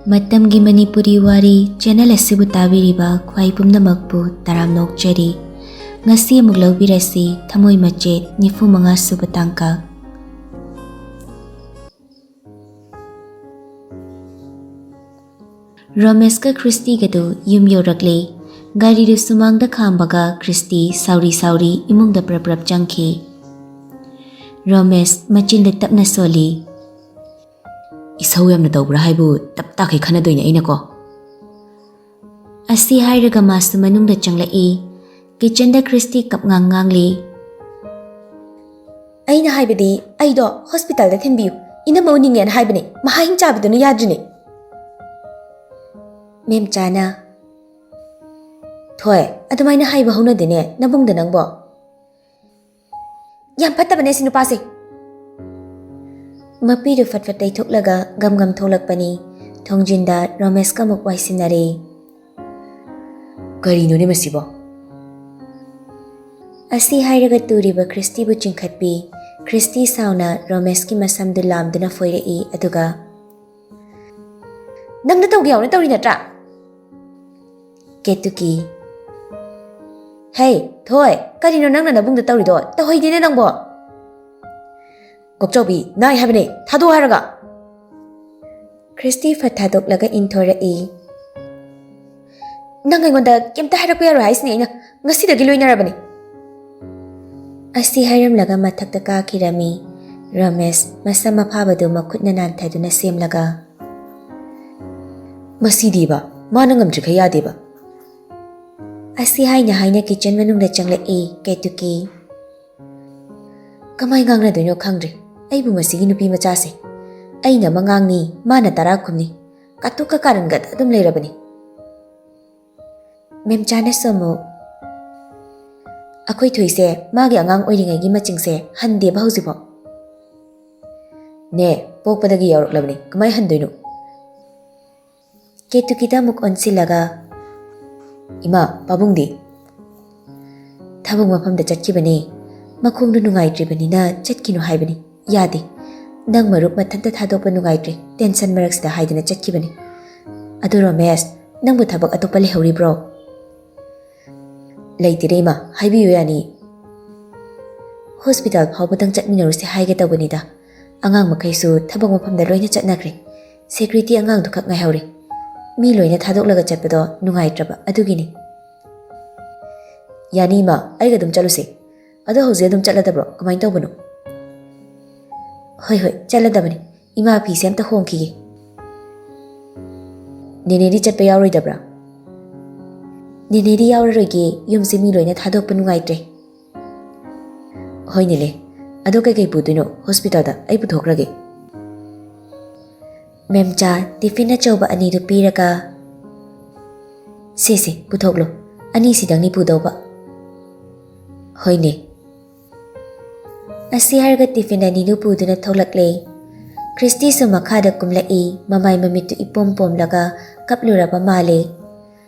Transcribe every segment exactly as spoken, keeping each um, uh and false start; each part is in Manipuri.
ꯃꯇꯝꯒꯤ ꯃꯅꯤꯄꯨꯔꯤ ꯋꯥꯔꯤ ꯆꯦꯅꯦꯜ ꯑꯁꯤꯕꯨ ꯇꯥꯕꯤꯔꯤꯕ ꯈ꯭ꯋꯥꯏ ꯄꯨꯝꯅꯃꯛꯄꯨ ꯇꯔꯥꯝꯅ ꯑꯣꯛꯆꯔꯤ꯫ ꯉꯁꯤ ꯑꯃꯨꯛ ꯂꯧꯕꯤꯔꯁꯤ ꯊꯃꯣꯏ ꯃꯆꯦꯠ ꯅꯤꯐꯨ ꯃꯉꯥ ꯁꯨꯕ ꯇꯥꯡꯀꯛ꯫ ꯔꯣꯃꯦꯁꯀ ꯈ꯭ꯔꯤꯁꯇꯤꯒꯗꯨ ꯌꯨꯝ ꯌꯧꯔꯛꯂꯦ꯫ ꯒꯥꯔꯤꯗꯨ ꯁꯨꯃꯥꯡꯗ ꯈꯥꯝꯕꯒ ꯈ꯭ꯔꯤꯁꯇꯤ ꯁꯥꯎꯔꯤ ꯁꯥꯎꯔꯤ ꯏꯃꯨꯡꯗ ꯄ꯭ꯔꯞ ꯄ꯭ꯔꯞ ꯆꯪꯈꯤ꯫ ꯔꯣꯃꯦꯁ ꯃꯆꯤꯟꯗ ꯇꯞꯅ ꯁꯣꯜꯂꯤ꯫ "ꯏꯁꯧ ꯌꯥꯝꯅ ꯇꯧꯕ꯭ꯔꯥ ꯍꯥꯏꯕꯨ ꯇꯞ ꯇꯥꯈꯩ ꯈꯟꯅꯗꯣꯏꯅꯦ ꯑꯩꯅꯀꯣ꯫" ꯑꯁꯤ ꯍꯥꯏꯔꯒ ꯃꯥꯁꯨ ꯃꯅꯨꯡꯗ ꯆꯪꯂꯛꯏ꯫ ꯀꯤꯆꯟꯗ ꯈ꯭ꯔꯤꯁꯇꯤ ꯀꯞ ꯉꯥꯡ ꯉꯥꯡꯂꯤ꯫ "ꯑꯩꯅ ꯍꯥꯏꯕꯗꯤ ꯑꯩꯗꯣ ꯍꯣꯁꯄꯤꯇꯥꯜꯗ ꯊꯤꯟꯕꯤꯌꯨ, ꯏꯅꯝꯃ ꯎꯅꯤꯡꯉꯦꯅ ꯍꯥꯏꯕꯅꯦ, ꯃꯍꯥ ꯍꯤꯡ ꯆꯥꯕꯤꯗꯨꯅ ꯌꯥꯗ꯭ꯔꯤꯅꯦ꯫" ꯃꯦꯝꯆꯥꯅ, "ꯊꯣꯏ, ꯑꯗꯨꯃꯥꯏꯅ ꯍꯥꯏꯕ ꯍꯧꯅꯗꯦꯅꯦ ꯅꯕꯨꯡꯗ ꯅꯪꯕꯣ꯫ ꯌꯥꯝ ꯐꯠꯇꯕꯅꯦ ꯁꯤ ꯅꯨꯄꯥꯁꯦ꯫" ꯃꯄꯤꯗꯨ ꯐꯠ ꯐꯠ ꯇꯩꯊꯣꯛꯂꯒ ꯒꯝ ꯒꯝ ꯊꯣꯛꯂꯛꯄꯅꯤ꯫ ꯊꯣꯡꯖꯤꯟꯗ ꯔꯣꯃꯦꯁꯀ ꯑꯃꯨꯛ ꯋꯥꯏꯁꯤꯟꯅꯔꯦ꯫ "ꯀꯔꯤꯅꯣꯅꯦ ꯃꯁꯤꯕꯣ?" ꯑꯁꯤ ꯍꯥꯏꯔꯒ ꯇꯨꯔꯤꯕ ꯈ꯭ꯔꯤꯁꯇꯤꯕꯨ ꯆꯤꯡꯈꯠꯄꯤ꯫ ꯈ꯭ꯔꯤꯁꯇꯤ ꯁꯥꯎꯅ ꯔꯣꯃꯦꯁꯀꯤ ꯃꯁꯝꯗꯨ ꯂꯥꯝꯗꯨꯅ ꯐꯣꯏꯔꯛꯏ, ꯑꯗꯨꯒ, "ꯅꯪꯅ ꯇꯧꯒꯦ ꯌꯥꯎꯅ ꯇꯧꯔꯤ ꯅꯠꯇ꯭ꯔꯥ?" ꯀꯦꯇꯨꯀꯤ, "ꯍꯦ, ꯊꯣꯏ, ꯀꯔꯤꯅꯣ ꯅꯪꯅ ꯅꯕꯨꯡꯗ ꯇꯧꯔꯤꯗꯣ? ꯇꯧꯍꯩꯗꯦꯅꯦ ꯅꯪꯕꯣ꯫" "ꯀꯣꯛꯆꯧꯕꯤ, ꯅꯥꯏ ꯍꯥꯏꯕꯅꯦ, ꯊꯥꯗꯣꯛꯑꯣ ꯍꯥꯏꯔꯒ꯫" ꯈ꯭ꯔꯤꯁꯇꯤ ꯐꯠ ꯊꯥꯗꯣꯛꯂꯒ ꯏꯟꯊꯣꯔꯛꯏ꯫ "ꯅꯪ ꯑꯩꯉꯣꯟꯗ ꯀꯩꯝꯇ ꯍꯥꯏꯔꯛꯄ ꯌꯥꯔꯣꯏ ꯍꯥꯏꯁꯤꯅꯦ ꯑꯩꯅ꯫ ꯉꯁꯤꯗꯒꯤ ꯂꯣꯏꯅꯔꯕꯅꯤ꯫" ꯑꯁꯤ ꯍꯥꯏꯔꯝꯂꯒ ꯃꯊꯛꯇ ꯀꯥꯈꯤꯔꯝꯃꯤ꯫ ꯔꯃꯦꯁ ꯃꯁꯝ ꯑꯐꯥꯕꯗꯨ ꯃꯈꯨꯠꯅ ꯅꯥꯟꯊꯗꯨꯅ ꯁꯦꯝꯂꯒ, "ꯃꯁꯤꯗꯤꯕ, ꯃꯥꯅ ꯉꯝꯗ꯭ꯔꯤꯈꯩ ꯌꯥꯗꯦꯕ꯫" ꯑꯁꯤ ꯍꯥꯏꯅ ꯍꯥꯏꯅ ꯀꯤꯆꯟ ꯃꯅꯨꯡꯗ ꯆꯪꯂꯛꯏ ꯀꯦꯇꯨꯀꯤ꯫ "ꯀꯃꯥꯏ ꯉꯥꯡꯅꯗꯣꯏꯅꯣ ꯈꯪꯗ꯭ꯔꯦ ꯑꯩꯕꯨ ꯃꯁꯤꯒꯤ ꯅꯨꯄꯤ ꯃꯆꯥꯁꯦ꯫ ꯑꯩꯅ ꯑꯃ ꯉꯥꯡꯅꯤ, ꯃꯥꯅ ꯇꯔꯥ ꯈꯨꯝꯅꯤ꯫ ꯀꯥꯇꯨꯛꯀ ꯀꯥꯔꯟꯒꯗ ꯑꯗꯨꯝ ꯂꯩꯔꯕꯅꯤ꯫" ꯃꯦꯝꯆꯥꯅꯁꯨ ꯑꯃꯨꯛ, "ꯑꯩꯈꯣꯏ ꯊꯣꯏꯁꯦ ꯃꯥꯒꯤ ꯑꯉꯥꯡ ꯑꯣꯏꯔꯤꯉꯩꯒꯤ ꯃꯆꯤꯡꯁꯦ ꯍꯟꯗꯦꯕ ꯍꯧꯖꯤꯛꯐꯥꯎ꯫" "ꯅꯦ, ꯄꯣꯛꯄꯗꯒꯤ ꯌꯥꯎꯔꯛꯂꯕꯅꯤ, ꯀꯃꯥꯏ ꯍꯟꯗꯣꯏꯅꯣ?" ꯀꯦꯇꯨꯀꯤꯗ ꯑꯃꯨꯛ ꯑꯣꯟꯁꯤꯜꯂꯒ, "ꯏꯃꯥ, ꯄꯥꯕꯨꯡꯗꯤ?" "ꯊꯕꯛ ꯃꯐꯝꯗ ꯆꯠꯈꯤꯕꯅꯦ꯫ ꯃꯈꯣꯡꯗꯨ ꯅꯨꯡꯉꯥꯏꯇ꯭ꯔꯤꯕꯅꯤꯅ ꯆꯠꯈꯤꯅꯨ ꯍꯥꯏꯕꯅꯤ꯫ ꯌꯥꯗꯦ꯫ ꯅꯪ ꯃꯔꯨꯞ ꯃꯊꯟꯇ ꯊꯥꯗꯣꯛꯄ ꯅꯨꯡꯉꯥꯏꯇ꯭ꯔꯦ, ꯇꯦꯟꯁꯟ ꯃꯔꯛꯁꯤꯗ ꯍꯥꯏꯗꯅ ꯆꯠꯈꯤꯕꯅꯤ꯫" "ꯑꯗꯨ ꯔꯣꯃꯦꯁ, ꯅꯪꯕꯨ ꯊꯕꯛ ꯑꯇꯣꯞꯄ ꯂꯩꯍꯧꯔꯤꯕ꯭ꯔꯣ?" "ꯂꯩꯇꯦꯗ ꯏꯃꯥ, ꯍꯥꯏꯕꯤꯌꯨ ꯌꯥꯅꯤ꯫ ꯍꯣꯁꯄꯤꯇꯥꯜ ꯐꯥꯎꯕꯗꯪ ꯆꯠꯃꯤꯟꯅꯔꯨꯁꯦ ꯍꯥꯏꯒꯦ ꯇꯧꯕꯅꯤꯗ꯫ ꯑꯉꯥꯡ ꯃꯈꯩꯁꯨ ꯊꯕꯛ ꯃꯐꯝꯗ ꯂꯣꯏꯅ ꯆꯠꯅꯈ꯭ꯔꯦ꯫ ꯁꯦꯀ꯭ꯌꯨꯔꯤꯇꯤ ꯑꯉꯥꯡꯗꯨꯈꯛ ꯉꯥꯏꯍꯧꯔꯦ꯫ ꯃꯤ ꯂꯣꯏꯅ ꯊꯥꯗꯣꯛꯂꯒ ꯆꯠꯄꯗꯣ ꯅꯨꯡꯉꯥꯏꯇ꯭ꯔꯕ ꯑꯗꯨꯒꯤꯅꯤ꯫" "ꯌꯥꯅꯤ ꯏꯃꯥ, ꯑꯩꯒ ꯑꯗꯨꯝ ꯆꯠꯂꯨꯁꯦ꯫ ꯑꯗꯣ ꯍꯧꯖꯤꯛ ꯑꯗꯨꯝ ꯆꯠꯂꯗꯕ꯭ꯔꯣ? ꯀꯃꯥꯏꯅ ꯇꯧꯕꯅꯣ?" "ꯍꯣꯏ, ꯍꯣꯏ, ꯆꯠꯂꯗꯕꯅꯤ꯫ ꯏꯃꯥ ꯐꯤꯁꯦ ꯑꯝꯇ ꯍꯣꯡꯈꯤꯒꯦ꯫" "ꯅꯦꯅꯦꯗꯤ ꯆꯠꯄ ꯌꯥꯎꯔꯣꯏꯗꯕ꯭ꯔꯥ?" "ꯅꯦꯅꯦꯗꯤ ꯌꯥꯎꯔꯔꯣꯏꯒꯦ, ꯌꯨꯝꯁꯦ ꯃꯤ ꯂꯣꯏꯅ ꯊꯥꯗꯣꯛꯄ ꯅꯨꯡꯉꯥꯏꯇ꯭ꯔꯦ꯫" "ꯍꯣꯏꯅꯦꯂꯦ, ꯑꯗꯣ ꯀꯩꯀꯩ ꯄꯨꯗꯣꯏꯅꯣ ꯍꯣꯁꯄꯤꯇꯥꯜꯗ? ꯑꯩ ꯄꯨꯊꯣꯛꯈ꯭ꯔꯒꯦ꯫" ꯃꯦꯝꯆꯥ ꯇꯤꯐꯤꯟ ꯑꯆꯧꯕ ꯑꯅꯤꯗꯨ ꯄꯤꯔꯒ, "ꯁꯦ, ꯁꯦ, ꯄꯨꯊꯣꯛꯂꯣ꯫ ꯑꯅꯤꯁꯤꯗꯪꯅꯤ ꯄꯨꯗꯧꯕ꯫" "ꯍꯣꯏꯅꯦ꯫" ꯑꯁꯤ ꯍꯥꯏꯔꯒ ꯇꯤꯐꯤꯟ ꯑꯅꯤꯗꯨ ꯄꯨꯗꯨꯅ ꯊꯣꯛꯂꯛꯂꯦ꯫ ꯈ꯭ꯔꯤꯁꯇꯤꯁꯨ ꯃꯈꯥꯗ ꯀꯨꯝꯂꯛꯏ, ꯃꯃꯥꯏ ꯃꯃꯤꯠꯇꯨ ꯏꯄꯣꯝ ꯄꯣꯝꯂꯒ ꯀꯞꯂꯨꯔꯕ ꯃꯥꯜꯂꯦ꯫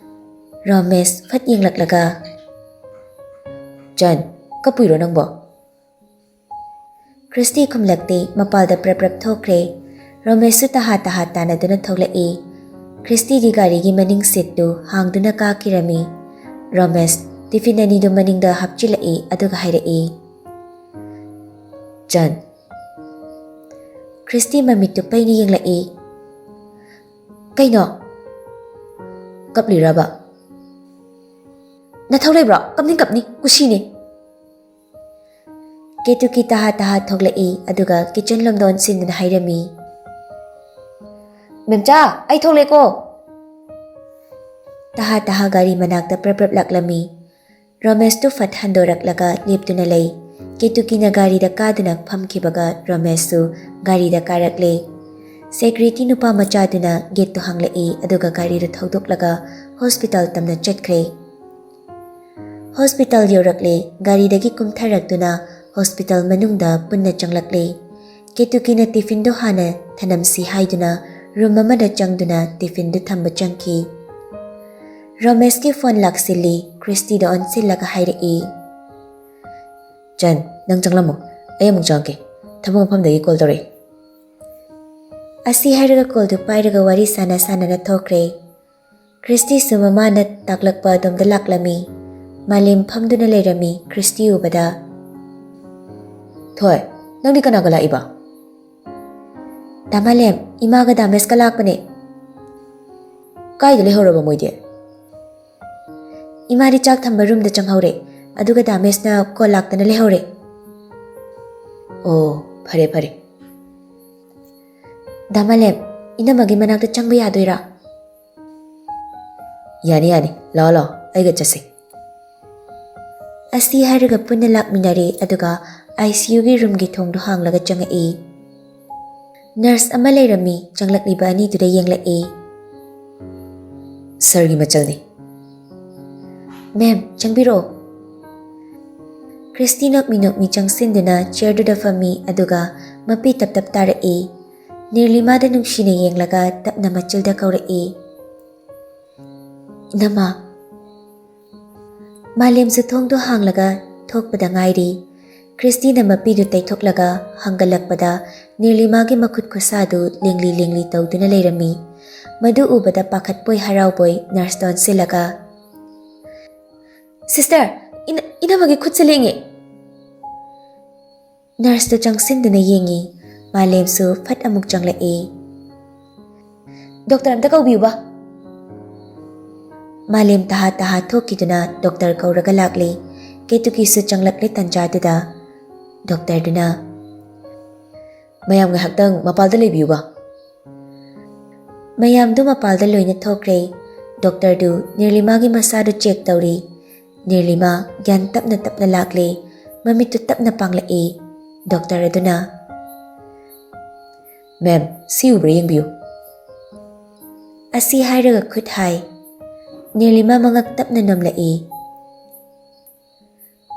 ꯔꯣꯃꯦꯁ ꯐꯠ ꯌꯦꯡꯂꯛꯂꯒ, "ꯆꯟ, ꯀꯞꯄꯨꯏꯔꯣ ꯅꯪꯕꯣ?" ꯈ꯭ꯔꯤꯁꯇꯤ ꯈꯨꯝꯂꯛꯇꯦ, ꯃꯄꯥꯜꯗ ꯄ꯭ꯔꯞ ꯄ꯭ꯔꯞ ꯊꯣꯛꯈ꯭ꯔꯦ꯫ ꯔꯣꯃꯦꯁꯁꯨ ꯇꯍꯥ ꯇꯍꯥ ꯇꯥꯟꯅꯗꯨꯅ ꯊꯣꯛꯂꯛꯏ꯫ ꯈ꯭ꯔꯤꯁꯇꯤꯗꯤ ꯒꯥꯔꯤꯒꯤ ꯃꯅꯤꯡ ꯁꯤꯠꯇꯨ ꯍꯥꯡꯗꯨꯅ ꯀꯥꯈꯤꯔꯝꯃꯤ꯫ ꯔꯣꯃꯦꯁ ꯇꯤꯐꯤꯟ ꯑꯅꯤꯗꯨ ꯃꯅꯤꯡꯗ ꯍꯥꯞꯆꯤꯜꯂꯛꯏ, ꯑꯗꯨꯒ ꯍꯥꯏꯔꯛꯏ, "ꯆꯟ꯫" ꯈ꯭ꯔꯤꯁꯇꯤ ꯃꯃꯤꯠꯇꯨ ꯄꯩꯅ ꯌꯦꯡꯂꯛꯏ꯫ "ꯀꯩꯅꯣ? ꯀꯞꯂꯤꯔꯕ?" "ꯅꯊꯧ ꯂꯩꯕ꯭ꯔꯣ? ꯀꯞꯅꯤꯡ ꯀꯞꯅꯤꯡ, ꯀꯨꯁꯤꯅꯦ꯫" ꯀꯦꯇꯨꯀꯤ ꯇꯍꯥ ꯇꯍꯥ ꯊꯣꯛꯂꯛꯏ, ꯑꯗꯨꯒ ꯀꯤꯆꯟ ꯂꯣꯝꯗ ꯑꯣꯟꯁꯤꯟꯗꯨꯅ ꯍꯥꯏꯔꯝꯃꯤ, "ꯃꯦꯝꯆꯥ, ꯑꯩ ꯊꯣꯛꯂꯦꯀꯣ!" ꯇꯍꯥ ꯇꯍꯥ ꯒꯥꯔꯤ ꯃꯅꯥꯛꯇ ꯄ꯭ꯔꯞ ꯄ꯭ꯔꯞ ꯂꯥꯛꯂꯝꯃꯤ꯫ ꯔꯣꯃꯦꯁꯇꯨ ꯐꯠ ꯍꯟꯗꯣꯔꯛꯂꯒ ꯂꯦꯞꯇꯨꯅ ꯂꯩ꯫ ꯀꯦꯇꯨꯀꯤꯅ ꯒꯥꯔꯤꯗ ꯀꯥꯗꯨꯅ ꯐꯝꯈꯤꯕꯒ ꯔꯣꯃꯦꯁꯁꯨ ꯒꯥꯔꯤꯗ ꯀꯥꯔꯛꯂꯦ꯫ ꯁꯦꯀ꯭ꯌꯨꯔꯤꯇꯤ ꯅꯨꯄꯥ ꯃꯆꯥꯗꯨꯅ ꯒꯦꯠꯇꯨ ꯍꯥꯡꯂꯛꯏ, ꯑꯗꯨꯒ ꯒꯥꯔꯤꯗꯨ ꯊꯧꯗꯣꯛꯂꯒ ꯍꯣꯁꯄꯤꯇꯥꯜ ꯇꯝꯅ ꯆꯠꯈ꯭ꯔꯦ꯫ ꯍꯣꯁꯄꯤꯇꯥꯜ ꯌꯧꯔꯛꯂꯦ꯫ ꯒꯥꯔꯤꯗꯒꯤ ꯀꯨꯝꯊꯔꯛꯇꯨꯅ ꯍꯣꯁꯄꯤꯇꯥꯜ ꯃꯅꯨꯡꯗ ꯄꯨꯟꯅ ꯆꯪꯂꯛꯂꯦ꯫ ꯀꯦꯇꯨꯀꯤꯅ ꯇꯤꯐꯤꯟꯗꯨ ꯍꯥꯟꯅ ꯊꯅꯝꯁꯤ ꯍꯥꯏꯗꯨꯅ ꯔꯨꯝ ꯑꯃꯗ ꯆꯪꯗꯨꯅ ꯇꯤꯐꯤꯟꯗꯨ ꯊꯝꯕ ꯆꯪꯈꯤ꯫ ꯔꯣꯃꯦꯁꯀꯤ ꯐꯣꯟ ꯂꯥꯛꯁꯤꯜꯂꯤ꯫ ꯈ꯭ꯔꯤꯁꯇꯤꯗ ꯑꯣꯟꯁꯤꯜꯂꯒ ꯍꯥꯏꯔꯛꯏ, "ꯆꯟ, ꯅꯪ ꯆꯪꯂꯝꯃꯣ, ꯑꯩ ꯑꯃꯨꯛ ꯆꯪꯉꯛꯀꯦ꯫ ꯊꯕꯛ ꯃꯐꯝꯗꯒꯤ ꯀꯣꯜ ꯇꯧꯔꯛꯏ꯫" ꯑꯁꯤ ꯍꯥꯏꯔꯒ ꯀꯣꯜꯗꯨ ꯄꯥꯏꯔꯒ ꯋꯥꯔꯤ ꯁꯥꯟꯅ ꯁꯥꯟꯅꯅ ꯊꯣꯛꯈ꯭ꯔꯦ꯫ ꯈ꯭ꯔꯤꯁꯇꯤꯁꯨ ꯃꯃꯥꯅ ꯇꯥꯛꯂꯛꯄ ꯑꯗꯣꯝꯗ ꯂꯥꯛꯂꯝꯃꯤ꯫ ꯃꯥꯂꯦꯝ ꯐꯝꯗꯨꯅ ꯂꯩꯔꯝꯃꯤ ꯈ꯭ꯔꯤꯁꯇꯤ ꯎꯕꯗ꯫ "ꯊꯣꯏ, ꯅꯪꯗꯤ ꯀꯅꯥꯒ ꯂꯥꯛꯏꯕ?" "ꯗꯥ ꯃꯥꯂꯦꯝ, ꯏꯃꯥꯒ ꯗꯥ ꯃꯦꯁꯀ ꯂꯥꯛꯄꯅꯦ꯫" "ꯀꯥꯏꯗ ꯂꯩꯍꯧꯔꯕ ꯃꯣꯏꯗꯤ?" "ꯏꯃꯥꯗꯤ ꯆꯥꯛ ꯊꯝꯕ ꯔꯨꯝꯗ ꯆꯪꯍꯧꯔꯦ, ꯑꯗꯨꯒ ꯗꯥ ꯃꯦꯁꯅ ꯀꯣꯜ ꯂꯥꯛꯇꯅ ꯂꯩꯍꯧꯔꯦ꯫" "ꯑꯣ, ꯐꯔꯦ ꯐꯔꯦ꯫" "ꯗꯥ ꯃꯥꯂꯦꯝ, ꯏꯅꯝꯃꯒꯤ ꯃꯅꯥꯛꯇ ꯆꯪꯕ ꯌꯥꯗꯣꯏꯔꯥ?" "ꯌꯥꯅꯤ ꯌꯥꯅꯤ, ꯂꯥꯛꯑꯣ ꯂꯥꯛꯑꯣ, ꯑꯩꯒ ꯆꯠꯁꯤ꯫" ꯑꯁꯤ ꯍꯥꯏꯔꯒ ꯄꯨꯟꯅ ꯂꯥꯛꯃꯤꯟꯅꯔꯦ, ꯑꯗꯨꯒ ICUꯒꯤ ꯔꯨꯝꯒꯤ ꯊꯣꯡꯗꯨ ꯍꯥꯡꯂꯒ ꯆꯪꯉꯛꯏ꯫ ꯅꯔꯁ ꯑꯃ ꯂꯩꯔꯝꯃꯤ, ꯆꯪꯂꯛꯂꯤꯕ ꯑꯅꯤꯗꯨꯗ ꯌꯦꯡꯂꯛꯏ꯫ "ꯁꯥꯔꯒꯤ ꯃꯆꯜꯅꯤ꯫" "ꯃꯦꯝ, ꯆꯪꯕꯤꯔꯛꯑꯣ꯫" ꯈ꯭ꯔꯤꯁꯇꯤ ꯅꯣꯛꯃꯤ ꯅꯣꯛꯃꯤ ꯆꯪꯁꯤꯟꯗꯨꯅ ꯆꯤꯌꯔꯗꯨꯗ ꯐꯝꯃꯤ, ꯑꯗꯨꯒ ꯃꯄꯤ ꯇꯞ ꯇꯞ ꯇꯥꯔꯛꯏ꯫ ꯅꯤꯔꯂꯤꯃꯥꯗ ꯅꯨꯡꯁꯤꯅ ꯌꯦꯡꯂꯒ ꯇꯞꯅ ꯃꯆꯤꯜꯗ ꯀꯧꯔꯛꯏ, "ꯏꯅꯝꯃ꯫" ꯃꯥꯂꯦꯝꯁꯨ ꯊꯣꯡꯗꯣ ꯍꯥꯡꯂꯒ ꯊꯣꯛꯄꯗ ꯉꯥꯏꯔꯤ꯫ ꯈ꯭ꯔꯤꯁꯇꯤꯅ ꯃꯄꯤꯗꯨ ꯇꯩꯊꯣꯛꯂꯒ ꯍꯪꯒꯠꯂꯛꯄꯗ ꯅꯤꯔꯂꯤꯃꯥꯒꯤ ꯃꯈꯨꯠ ꯈꯨꯠꯁꯥꯗꯨ ꯂꯦꯡꯂꯤ ꯂꯦꯡꯂꯤ ꯇꯧꯗꯨꯅ ꯂꯩꯔꯝꯃꯤ꯫ ꯃꯗꯨ ꯎꯕꯗ ꯄꯥꯈꯠꯄꯣꯏ ꯍꯔꯥꯎꯕꯣꯏ ꯅꯔꯁꯇ ꯑꯣꯟꯁꯤꯜꯂꯒ, "ꯁꯤꯁꯇꯔ, ꯏꯅ-, ꯏꯅꯝꯃꯒꯤ ꯈꯨꯠꯁꯦ ꯂꯦꯡꯉꯦ!" ꯅꯔꯁꯇꯨ ꯆꯪꯁꯤꯟꯗꯨꯅ ꯌꯦꯡꯉꯤ꯫ ꯃꯥꯂꯦꯝꯁꯨ ꯐꯠ ꯑꯃꯨꯛ ꯆꯪꯂꯛꯏ꯫ "ꯗꯣꯛꯇꯔ ꯑꯝꯇ ꯀꯧꯕꯤꯌꯨꯕ꯫" ꯃꯥꯂꯦꯝ ꯇꯍꯥ ꯇꯍꯥ ꯊꯣꯛꯈꯤꯗꯨꯅ ꯗꯣꯛꯇꯔ ꯀꯧꯔꯒ ꯂꯥꯛꯂꯤ꯫ ꯀꯦꯇꯨꯀꯤꯁꯨ ꯆꯪꯂꯛꯂꯦ ꯇꯟꯖꯥꯗꯨꯗ꯫ ꯗꯣꯛꯇꯔꯗꯨꯅ, "ꯃꯌꯥꯝ ꯉꯥꯏꯍꯥꯛꯇꯪ ꯃꯄꯥꯜꯗ ꯂꯩꯕꯤꯌꯨꯕ꯫" ꯃꯌꯥꯝꯗꯨ ꯃꯄꯥꯜꯗ ꯂꯣꯏꯅ ꯊꯣꯛꯈ꯭ꯔꯦ꯫ ꯗꯣꯛꯇꯔꯗꯨ ꯅꯤꯔꯂꯤꯃꯥꯒꯤ ꯃꯁꯥꯗꯨ ꯆꯦꯛ ꯇꯧꯔꯤ꯫ ꯅꯤꯔꯂꯤꯃꯥ ꯒ꯭ꯌꯥꯟ ꯇꯞꯅ ꯇꯞꯅ ꯂꯥꯛꯂꯦ꯫ ꯃꯃꯤꯠꯇꯨ ꯇꯞꯅ ꯄꯥꯡꯂꯛꯏ꯫ ꯗꯣꯛꯇꯔ ꯑꯗꯨꯅ, "ꯃꯦꯝ, ꯁꯤ ꯎꯕ꯭ꯔꯥ ꯌꯦꯡꯕꯤꯌꯨ꯫" ꯑꯁꯤ ꯍꯥꯏꯔꯒ ꯈꯨꯠ ꯍꯥꯏ꯫ ꯅꯤꯔꯂꯤꯃꯥ ꯃꯉꯛ ꯇꯞꯅ ꯅꯣꯝꯂꯛꯏ꯫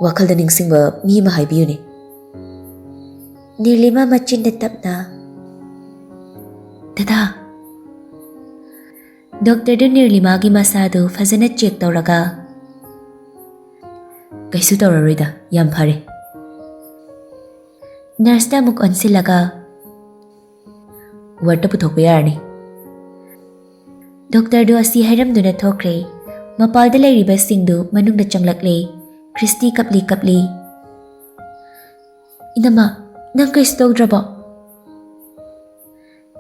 "ꯋꯥꯈꯜꯗ ꯅꯤꯡꯁꯤꯡꯕ ꯃꯤ ꯑꯃ ꯍꯥꯏꯕꯤꯌꯨꯅꯦ꯫" ꯅꯤꯔꯂꯤꯃꯥ ꯃꯆꯤꯟꯗ ꯇꯞꯅ, "ꯗꯗꯥ꯫" ꯗꯣꯛꯇꯔꯗꯨ ꯅꯤꯔꯂꯤꯃꯥꯒꯤ ꯃꯁꯥꯗꯨ ꯐꯖꯅ ꯆꯦꯛ ꯇꯧꯔꯒ, "ꯀꯩꯁꯨ ꯇꯧꯔꯔꯣꯏꯗ, ꯌꯥꯝ ꯐꯔꯦ꯫" ꯅꯔꯁꯇ ꯑꯃꯨꯛ ꯑꯣꯟꯁꯤꯜꯂꯒ, ꯋꯥꯔꯗꯇ ꯄꯨꯊꯣꯛꯄ ꯌꯥꯔꯅꯤ꯫ ꯗꯣꯛꯇꯔꯗꯨ ꯑꯁꯤ ꯍꯥꯏꯔꯝꯗꯨꯅ ꯊꯣꯛꯈ꯭ꯔꯦ꯫ ꯃꯄꯥꯜꯗ ꯂꯩꯔꯤꯕꯁꯤꯡꯗꯨ ꯃꯅꯨꯡꯗ ꯆꯪꯂꯛꯂꯦ꯫ ꯈ꯭ꯔꯤꯁꯇꯤ ꯀꯞꯂꯤ ꯀꯞꯂꯤ꯫ "ꯏꯅꯝꯃ, ꯅꯪ ꯀꯩꯁꯨ ꯇꯧꯗ꯭ꯔꯕꯣ?"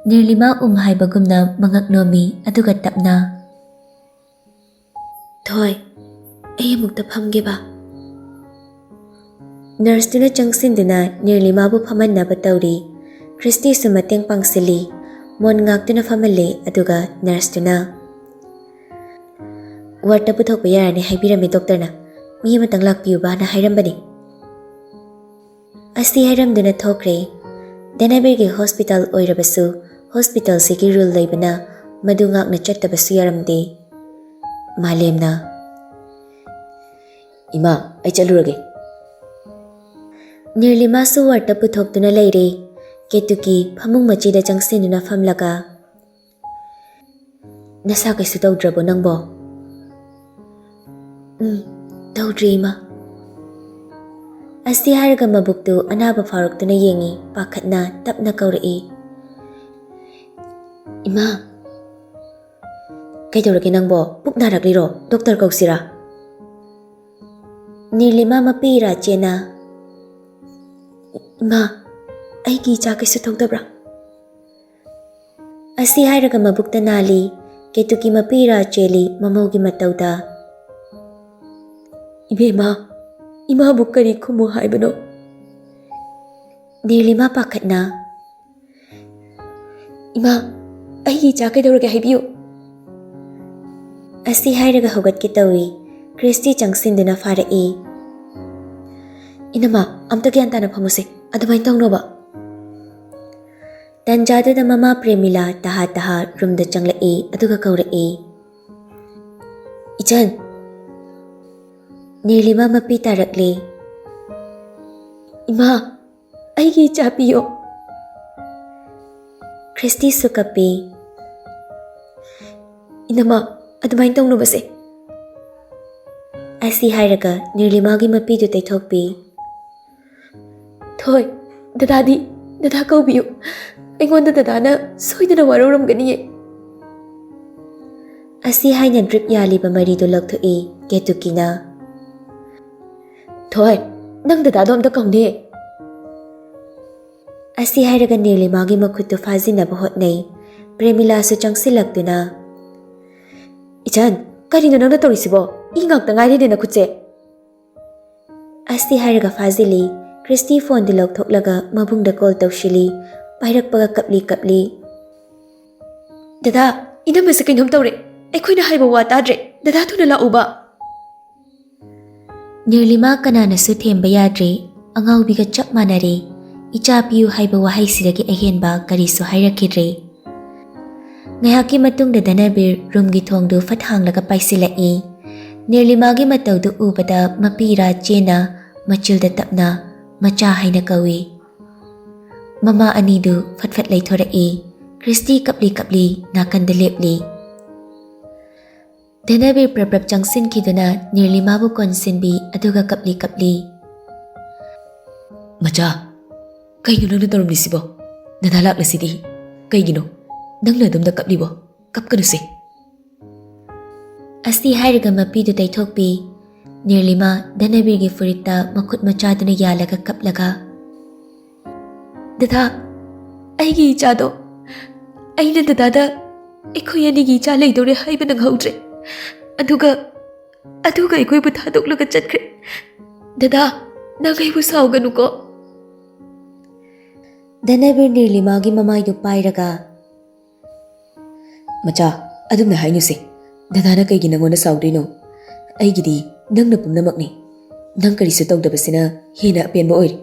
ꯅꯤꯔꯂꯤꯃꯥ ꯎꯝ ꯍꯥꯏꯕꯒꯨꯝꯅ ꯃꯉꯛ ꯅꯣꯝꯃꯤ, ꯑꯗꯨꯒ ꯇꯞꯅ, "ꯊꯣꯏ, ꯑꯩ ꯑꯃꯨꯛꯇ ꯐꯝꯒꯦꯕ?" ꯅꯔꯁꯇꯨꯅ ꯆꯪꯁꯤꯟꯗꯨꯅ ꯅꯤꯔꯂꯤꯃꯥꯕꯨ ꯐꯝꯍꯟꯅꯕ ꯇꯧꯔꯤ꯫ ꯈ꯭ꯔꯤꯁꯇꯤꯁꯨ ꯃꯇꯦꯡ ꯄꯥꯡꯁꯤꯜꯂꯤ꯫ ꯃꯣꯟ ꯉꯥꯛꯇꯨꯅ ꯐꯝꯍꯜꯂꯦ, ꯑꯗꯨꯒ ꯅꯔꯁꯇꯨꯅ, "ꯋꯥꯔꯗꯇ ꯄꯨꯊꯣꯛꯄ ꯌꯥꯔꯅꯤ ꯍꯥꯏꯕꯤꯔꯝꯃꯤ ꯗꯣꯛꯇꯔꯅ꯫ ꯃꯤ ꯑꯃꯇꯪ ꯂꯥꯛꯄꯤꯌꯨꯕꯅ ꯍꯥꯏꯔꯝꯕꯅꯤ꯫" ꯑꯁꯤ ꯍꯥꯏꯔꯝꯗꯨꯅ ꯊꯣꯛꯈ꯭ꯔꯦ꯫ ꯗꯅꯕꯤꯔꯒꯤ ꯍꯣꯁꯄꯤꯇꯥꯜ ꯑꯣꯏꯔꯕꯁꯨ, ꯍꯣꯁꯄꯤꯇꯥꯜꯁꯤꯒꯤ ꯔꯨꯜ ꯂꯩꯕꯅ ꯃꯗꯨ ꯉꯥꯛꯅ ꯆꯠꯇꯕꯁꯨ ꯌꯥꯔꯝꯗꯦ꯫ ꯃꯥꯂꯦꯝꯅ, "ꯏꯃꯥ, ꯑꯩ ꯆꯠꯂꯨꯔꯒꯦ꯫" ꯅꯤꯔꯂꯤꯃꯥꯁꯨ ꯋꯥꯔꯗꯇ ꯄꯨꯊꯣꯛꯇꯨꯅ ꯂꯩꯔꯦ꯫ ꯀꯦꯇꯨꯀꯤ ꯐꯃꯨꯡ ꯃꯆꯤꯗ ꯆꯪꯁꯤꯟꯗꯨꯅ ꯐꯝꯂꯒ, "ꯅꯁꯥ ꯀꯩꯁꯨ ꯇꯧꯗ꯭ꯔꯕꯣ ꯅꯪꯕꯣ?" "ꯎꯝ, ꯇꯧꯗ꯭ꯔꯤ, ꯏꯃꯥ꯫" ꯑꯁꯤ ꯍꯥꯏꯔꯒ ꯃꯕꯨꯛꯇꯨ ꯑꯅꯥꯕ ꯐꯥꯎꯔꯛꯇꯨꯅ ꯌꯦꯡꯉꯤ, ꯄꯥꯈꯠꯅ ꯇꯞꯅ ꯀꯧꯔꯛꯏ, "ꯏꯃꯥ!" "ꯀꯩꯗꯧꯔꯒꯦ ꯅꯪꯕꯣ? ꯄꯨꯛ ꯅꯥꯔꯛꯂꯤꯔꯣ? ꯗꯣꯛꯇꯔ ꯀꯧꯁꯤꯔꯥ?" ꯅꯤꯔꯂꯤꯃꯥ ꯃꯄꯤ ꯏꯔꯥ ꯆꯦꯅ, "ꯏꯃꯥ, ꯑꯩꯒꯤ ꯏꯆꯥ ꯀꯩꯁꯨ ꯇꯧꯗꯕ꯭ꯔꯥ?" ꯑꯁꯤ ꯍꯥꯏꯔꯒ ꯃꯕꯨꯛꯇ ꯅꯥꯜꯂꯤ꯫ ꯀꯦꯇꯨꯀꯤ ꯃꯄꯤ ꯏꯔꯥ ꯆꯦꯜꯂꯤ ꯃꯃꯧꯒꯤ ꯃꯇꯧꯗ, "ꯏꯕꯦꯝꯃ, ꯏꯃꯥꯕꯨ ꯀꯔꯤ ꯈꯨꯝꯃꯨ ꯍꯥꯏꯕꯅꯣ?" ꯅꯤꯔꯂꯤꯃꯥ ꯄꯥꯈꯠꯅ, "ꯏꯃꯥ, ꯑꯩꯒꯤ ꯏꯆꯥ ꯀꯩꯗꯧꯔꯒꯦ ꯍꯥꯏꯕꯤꯌꯨ꯫" ꯑꯁꯤ ꯍꯥꯏꯔꯒ ꯍꯧꯒꯠꯀꯦ ꯇꯧꯏ꯫ ꯈ꯭ꯔꯤꯁꯇꯤ ꯆꯪꯁꯤꯟꯗꯨꯅ ꯐꯥꯔꯛꯏ꯫ "ꯏꯅꯝꯃ, ꯑꯝꯇ ꯒ꯭ꯌꯥꯟ ꯇꯥꯅ ꯐꯝꯃꯨꯁꯦ, ꯑꯗꯨꯃꯥꯏꯅ ꯇꯧꯅꯣꯕ꯫" ꯇꯟꯖꯥꯗꯨꯗ ꯃꯃꯥ ꯄ꯭ꯔꯦꯃꯤꯂꯥ ꯇꯍꯥ ꯇꯍꯥ ꯔꯨꯝꯗ ꯆꯪꯂꯛꯏ, ꯑꯗꯨꯒ ꯀꯧꯔꯛꯏ, "ꯏꯆꯟ!" ꯅꯤꯔꯂꯤꯃꯥ ꯃꯄꯤ ꯇꯥꯔꯛꯂꯦ꯫ "ꯏꯃꯥ, ꯑꯩꯒꯤ ꯏꯆꯥ ꯄꯤꯌꯣ꯫" ꯈ꯭ꯔꯤꯁꯇꯤꯁꯨ ꯀꯞꯄꯤ꯫ "ꯏꯅꯝꯃ, ꯑꯗꯨꯃꯥꯏꯅ ꯇꯧꯅꯨꯕꯁꯦ꯫" ꯑꯁꯤ ꯍꯥꯏꯔꯒ ꯅꯤꯔꯂꯤꯃꯥꯒꯤ ꯃꯄꯤꯗꯨ ꯇꯩꯊꯣꯛꯄꯤ꯫ "ꯊꯣꯏ, ꯗꯗꯥꯗꯤ?" ꯗꯗꯥ ꯀꯧꯕꯤꯌꯨ꯫ ꯑꯩꯉꯣꯟꯗ ꯗꯗꯥꯅ ꯁꯣꯏꯗꯅ ꯋꯥꯔꯧꯔꯝꯒꯅꯤꯌꯦ꯫ ꯑꯁꯤ ꯍꯥꯏꯅ drip ꯌꯥꯜꯂꯤꯕ ꯃꯔꯤꯗꯨ ꯂꯧꯊꯣꯛꯏ ꯀꯦꯇꯨꯀꯤꯅ꯫ ꯊꯣꯏ, ꯅꯪ ꯗꯗꯥꯗꯣ ꯑꯝꯇ ꯀꯧꯅꯦ꯫ ꯑꯁꯤ ꯍꯥꯏꯔꯒ ꯅꯤꯔꯂꯤꯃꯥꯒꯤ ꯃꯈꯨꯠꯇꯨ ꯐꯥꯖꯤꯟꯅꯕ ꯍꯣꯠꯅꯩ꯫ ꯄ꯭ꯔꯦꯃꯤꯂꯥꯁꯨ ꯆꯪꯁꯤꯜꯂꯛꯇꯨꯅ, "ꯏꯆꯟ, ꯀꯔꯤꯅꯣ ꯅꯪꯅ ꯇꯧꯔꯤꯁꯤꯕꯣ? ꯏ ꯉꯥꯛꯇ ꯉꯥꯏꯔꯦꯅꯦ ꯅꯈꯨꯠꯁꯦ!" ꯑꯁꯤ ꯍꯥꯏꯔꯒ ꯐꯥꯖꯤꯜꯂꯤ꯫ ꯀ꯭ꯔꯤꯁꯇꯤ ꯐꯣꯟꯗꯨ ꯂꯧꯊꯣꯛꯂꯒ ꯃꯕꯨꯡꯗ call ꯇꯧꯁꯤꯜꯂꯤ꯫ ꯄꯥꯏꯔꯛꯄꯒ ꯀꯞꯂꯤ ꯀꯞꯂꯤ꯫ "ꯗꯗꯥ, ꯏꯅꯝꯃꯁꯦ ꯀꯩꯅꯣꯝ ꯇꯧꯔꯦ꯫ ꯑꯩꯈꯣꯏꯅ ꯍꯥꯏꯕ ꯋꯥ ꯇꯥꯗ꯭ꯔꯦ꯫ ꯗꯗꯥ ꯊꯨꯅ ꯂꯥꯛꯎꯕ!" ꯅꯤꯔꯂꯤꯃꯥ ꯀꯅꯥꯅꯁꯨ ꯊꯦꯝꯕ ꯌꯥꯗ꯭ꯔꯦ꯫ ꯑꯉꯥꯎꯕꯤꯒ ꯆꯞ ꯃꯥꯟꯅꯔꯦ꯫ ꯏꯆꯥ ꯄꯤꯌꯨ ꯍꯥꯏꯕ ꯋꯥꯍꯩꯁꯤꯗꯒꯤ ꯑꯍꯦꯟꯕ ꯀꯔꯤꯁꯨ ꯍꯥꯏꯔꯛꯈꯤꯗ꯭ꯔꯦ꯫ ꯉꯥꯏꯍꯥꯛꯀꯤ ꯃꯇꯨꯡꯗ ꯙꯅꯕꯤꯔ roomꯒꯤ ꯊꯣꯡꯗꯨ ꯐꯠ ꯍꯥꯡꯂꯒ ꯄꯥꯏꯁꯤꯜꯂꯛꯏ꯫ ꯅꯤꯔꯂꯤꯃꯥꯒꯤ ꯃꯇꯧꯗꯨ ꯎꯕꯗ ꯃꯄꯤꯔꯥ ꯆꯦꯟꯅ ꯃꯆꯤꯜꯗ ꯇꯞꯅ "ꯃꯆꯥ" ꯍꯥꯏꯅ ꯀꯧꯏ꯫ ꯃꯃꯥ ꯑꯅꯤꯗꯨ ꯐꯠ ꯐꯠ ꯂꯩꯊꯣꯔꯛꯏ꯫ ꯀ꯭ꯔꯤꯁꯇꯤ ꯀꯞꯂꯤ ꯀꯞꯂꯤ ꯅꯥꯀꯟꯗ ꯂꯦꯞꯂꯤ꯫ ꯙꯅꯕꯤꯔ ꯄ꯭ꯔꯞ ꯄ꯭ꯔꯞ ꯆꯪꯁꯤꯟꯈꯤꯗꯨꯅ ꯅꯤꯔꯂꯤꯃꯥꯕꯨ ꯀꯣꯟꯁꯤꯟꯕꯤ, ꯑꯗꯨꯒ ꯀꯞꯂꯤ ꯀꯞꯂꯤ, "ꯃꯆꯥ, ꯀꯩꯅꯣ ꯅꯪꯅ ꯇꯧꯔꯝꯂꯤꯁꯤꯕꯣ? ꯗꯗꯥ ꯂꯥꯛꯂꯁꯤꯗꯤ꯫ ꯀꯩꯒꯤꯅꯣ ꯅꯪꯅ ꯑꯗꯨꯝꯅ ꯀꯞꯂꯤꯕꯣ? ꯀꯞꯀꯅꯨꯁꯦ꯫" ꯑꯁꯤ ꯍꯥꯏꯔꯒ ꯃꯄꯤꯗꯨ ꯇꯩꯊꯣꯛꯄꯤ꯫ ꯅꯤꯔꯂꯤꯃꯥ ꯙꯅꯕꯤꯔꯒꯤ ꯐꯨꯔꯤꯠꯇ ꯃꯈꯨꯠ ꯃꯆꯥꯗꯨꯅ ꯌꯥꯜꯂꯒ ꯀꯞꯂꯒ, "ꯗꯗꯥ, ꯑꯩꯒꯤ ꯏꯆꯥꯗꯣ, ꯑꯩꯅ ꯗꯗꯥꯗ ꯑꯩꯈꯣꯏ ꯑꯅꯤꯒꯤ ꯏꯆꯥ ꯂꯩꯗꯧꯔꯦ ꯍꯥꯏꯕ ꯅꯪꯍꯧꯗ꯭ꯔꯦ꯫ ꯑꯗꯨꯒ, ꯑꯗꯨꯒ ꯑꯩꯈꯣꯏꯕꯨ ꯊꯥꯗꯣꯛꯂꯒ ꯆꯠꯈ꯭ꯔꯦ꯫ ꯗꯗꯥ, ꯅꯪ ꯑꯩꯕꯨ ꯁꯥꯎꯒꯅꯨꯀꯣ꯫" ꯙꯅꯕꯤꯔ ꯅꯤꯔꯂꯤꯃꯥꯒꯤ ꯃꯃꯥꯏꯗꯨ ꯄꯥꯏꯔꯒ, "ꯃꯆꯥ, ꯑꯗꯨꯝꯅ ꯍꯥꯏꯅꯨꯁꯦ꯫ ꯗꯗꯥꯅ ꯀꯩꯒꯤ ꯅꯪꯉꯣꯟꯗ ꯁꯥꯎꯗꯣꯏꯅꯣ? ꯑꯩꯒꯤꯗꯤ ꯅꯪꯅ ꯄꯨꯝꯅꯃꯛꯅꯤ꯫ ꯅꯪ ꯀꯔꯤꯁꯨ ꯇꯧꯗꯕꯁꯤꯅ ꯍꯦꯟꯅ ꯑꯄꯦꯟꯕ ꯑꯣꯏꯔꯦ꯫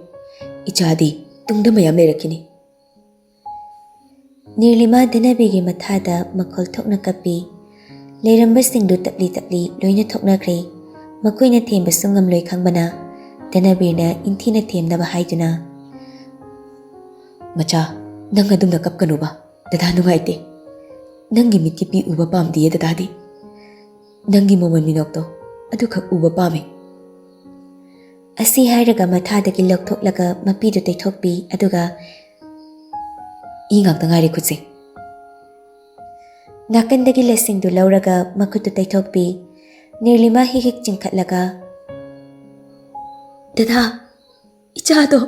ꯏꯆꯥꯗꯤ ꯇꯨꯡꯗ ꯃꯌꯥꯝ ꯂꯩꯔꯛꯈꯤꯅꯤ꯫" ꯅꯤꯔꯂꯤꯃꯥ ꯙꯅꯕꯤꯔꯒꯤ ꯃꯊꯥꯗ ꯃꯈꯣꯜ ꯊꯣꯛꯅ ꯀꯞꯄꯤ꯫ ꯂꯩꯔꯝꯕꯁꯤꯡꯗꯨ ꯇꯞꯂꯤ ꯇꯞꯂꯤ ꯂꯣꯏꯅ ꯊꯣꯛꯅꯈ꯭ꯔꯦ꯫ ꯃꯈꯣꯏꯅ ꯊꯦꯝꯕꯁꯨ ꯉꯝꯂꯣꯏ ꯈꯪꯕꯅ, ꯙꯅꯕꯤꯔꯅ ꯏꯟꯊꯤꯅ ꯊꯦꯝꯅꯕ ꯍꯥꯏꯗꯨꯅ, "ꯃꯆꯥ, ꯅꯪ ꯑꯗꯨꯝꯅ ꯀꯞꯀꯅꯨꯕ꯫ ꯗꯗꯥ ꯅꯨꯡꯉꯥꯏꯇꯦ꯫ ꯅꯪꯒꯤ ꯃꯤꯠꯀꯤꯄꯤ ꯎꯕ ꯄꯥꯝꯗꯤꯌꯦ ꯗꯗꯥꯗꯤ꯫ ꯅꯪꯒꯤ ꯃꯃꯣꯟ ꯃꯤꯅꯣꯛꯇꯣ ꯑꯗꯨꯈꯛ ꯎꯕ ꯄꯥꯝꯃꯦ꯫" ꯑꯁꯤ ꯍꯥꯏꯔꯒ ꯃꯊꯥꯗꯒꯤ ꯂꯧꯊꯣꯛꯂꯒ ꯃꯄꯤꯗꯨ ꯇꯩꯊꯣꯛꯄꯤ, ꯑꯗꯨꯒ ꯏ ꯉꯥꯛꯇ ꯉꯥꯏꯔꯦ ꯈꯨꯠꯁꯦ꯫ ꯅꯥꯀꯟꯗꯒꯤ ꯂꯦꯁꯤꯡꯗꯨ ꯂꯧꯔꯒ ꯃꯈꯨꯠꯇꯨ ꯇꯩꯊꯣꯛꯄꯤ꯫ ꯅꯤꯔꯂꯤꯃꯥ ꯍꯤꯛ ꯍꯤꯛ ꯆꯤꯡꯈꯠꯂꯒ, "ꯗꯗꯥ, ꯏꯆꯥꯗꯣ!"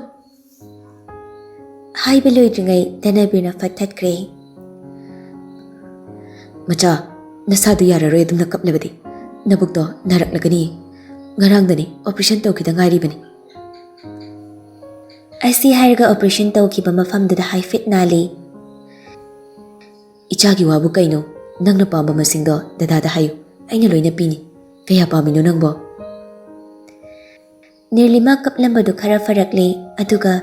ꯍꯥꯏꯕ ꯂꯣꯏꯗ꯭ꯔꯤꯉꯩ ꯙꯅꯕꯤꯔꯅ ꯐꯠ ꯊꯠꯈ꯭ꯔꯦ꯫ "ꯃꯆꯥ, ꯅꯁꯥꯗꯨ ꯌꯥꯔꯔꯣꯏ ꯑꯗꯨꯝꯅ ꯀꯞꯂꯕꯗꯤ꯫ ꯅꯕꯨꯛꯇꯣ ꯅꯥꯔꯛꯂꯒꯅꯤ꯫ ꯉꯔꯥꯡꯗꯅꯤ ꯑꯣꯄꯔꯦꯁꯟ ꯇꯧꯈꯤꯗ ꯉꯥꯏꯔꯤꯕꯅꯤ꯫" ꯑꯁꯤ ꯍꯥꯏꯔꯒ ꯑꯣꯄꯔꯦꯁꯟ ꯇꯧꯈꯤꯕ ꯃꯐꯝꯗꯨꯗ ꯍꯥꯏꯐꯦꯠ ꯅꯥꯜꯂꯤ꯫ "ꯏꯆꯥꯒꯤ ꯋꯥꯕꯨ ꯀꯩꯅꯣ? ꯅꯪꯅ ꯄꯥꯝꯕ ꯃꯁꯤꯡꯗꯣ ꯗꯗꯥꯗ ꯍꯥꯏꯌꯨ, ꯑꯩꯅ ꯂꯣꯏꯅ ꯄꯤꯅꯤ꯫ ꯀꯌꯥ ꯄꯥꯝꯃꯤꯅꯣ ꯅꯪꯕꯣ?" ꯅꯤꯔꯂꯤꯃꯥ ꯀꯞꯂꯝꯕꯗꯨ ꯈꯔ ꯐꯔꯛꯂꯦ, ꯑꯗꯨꯒ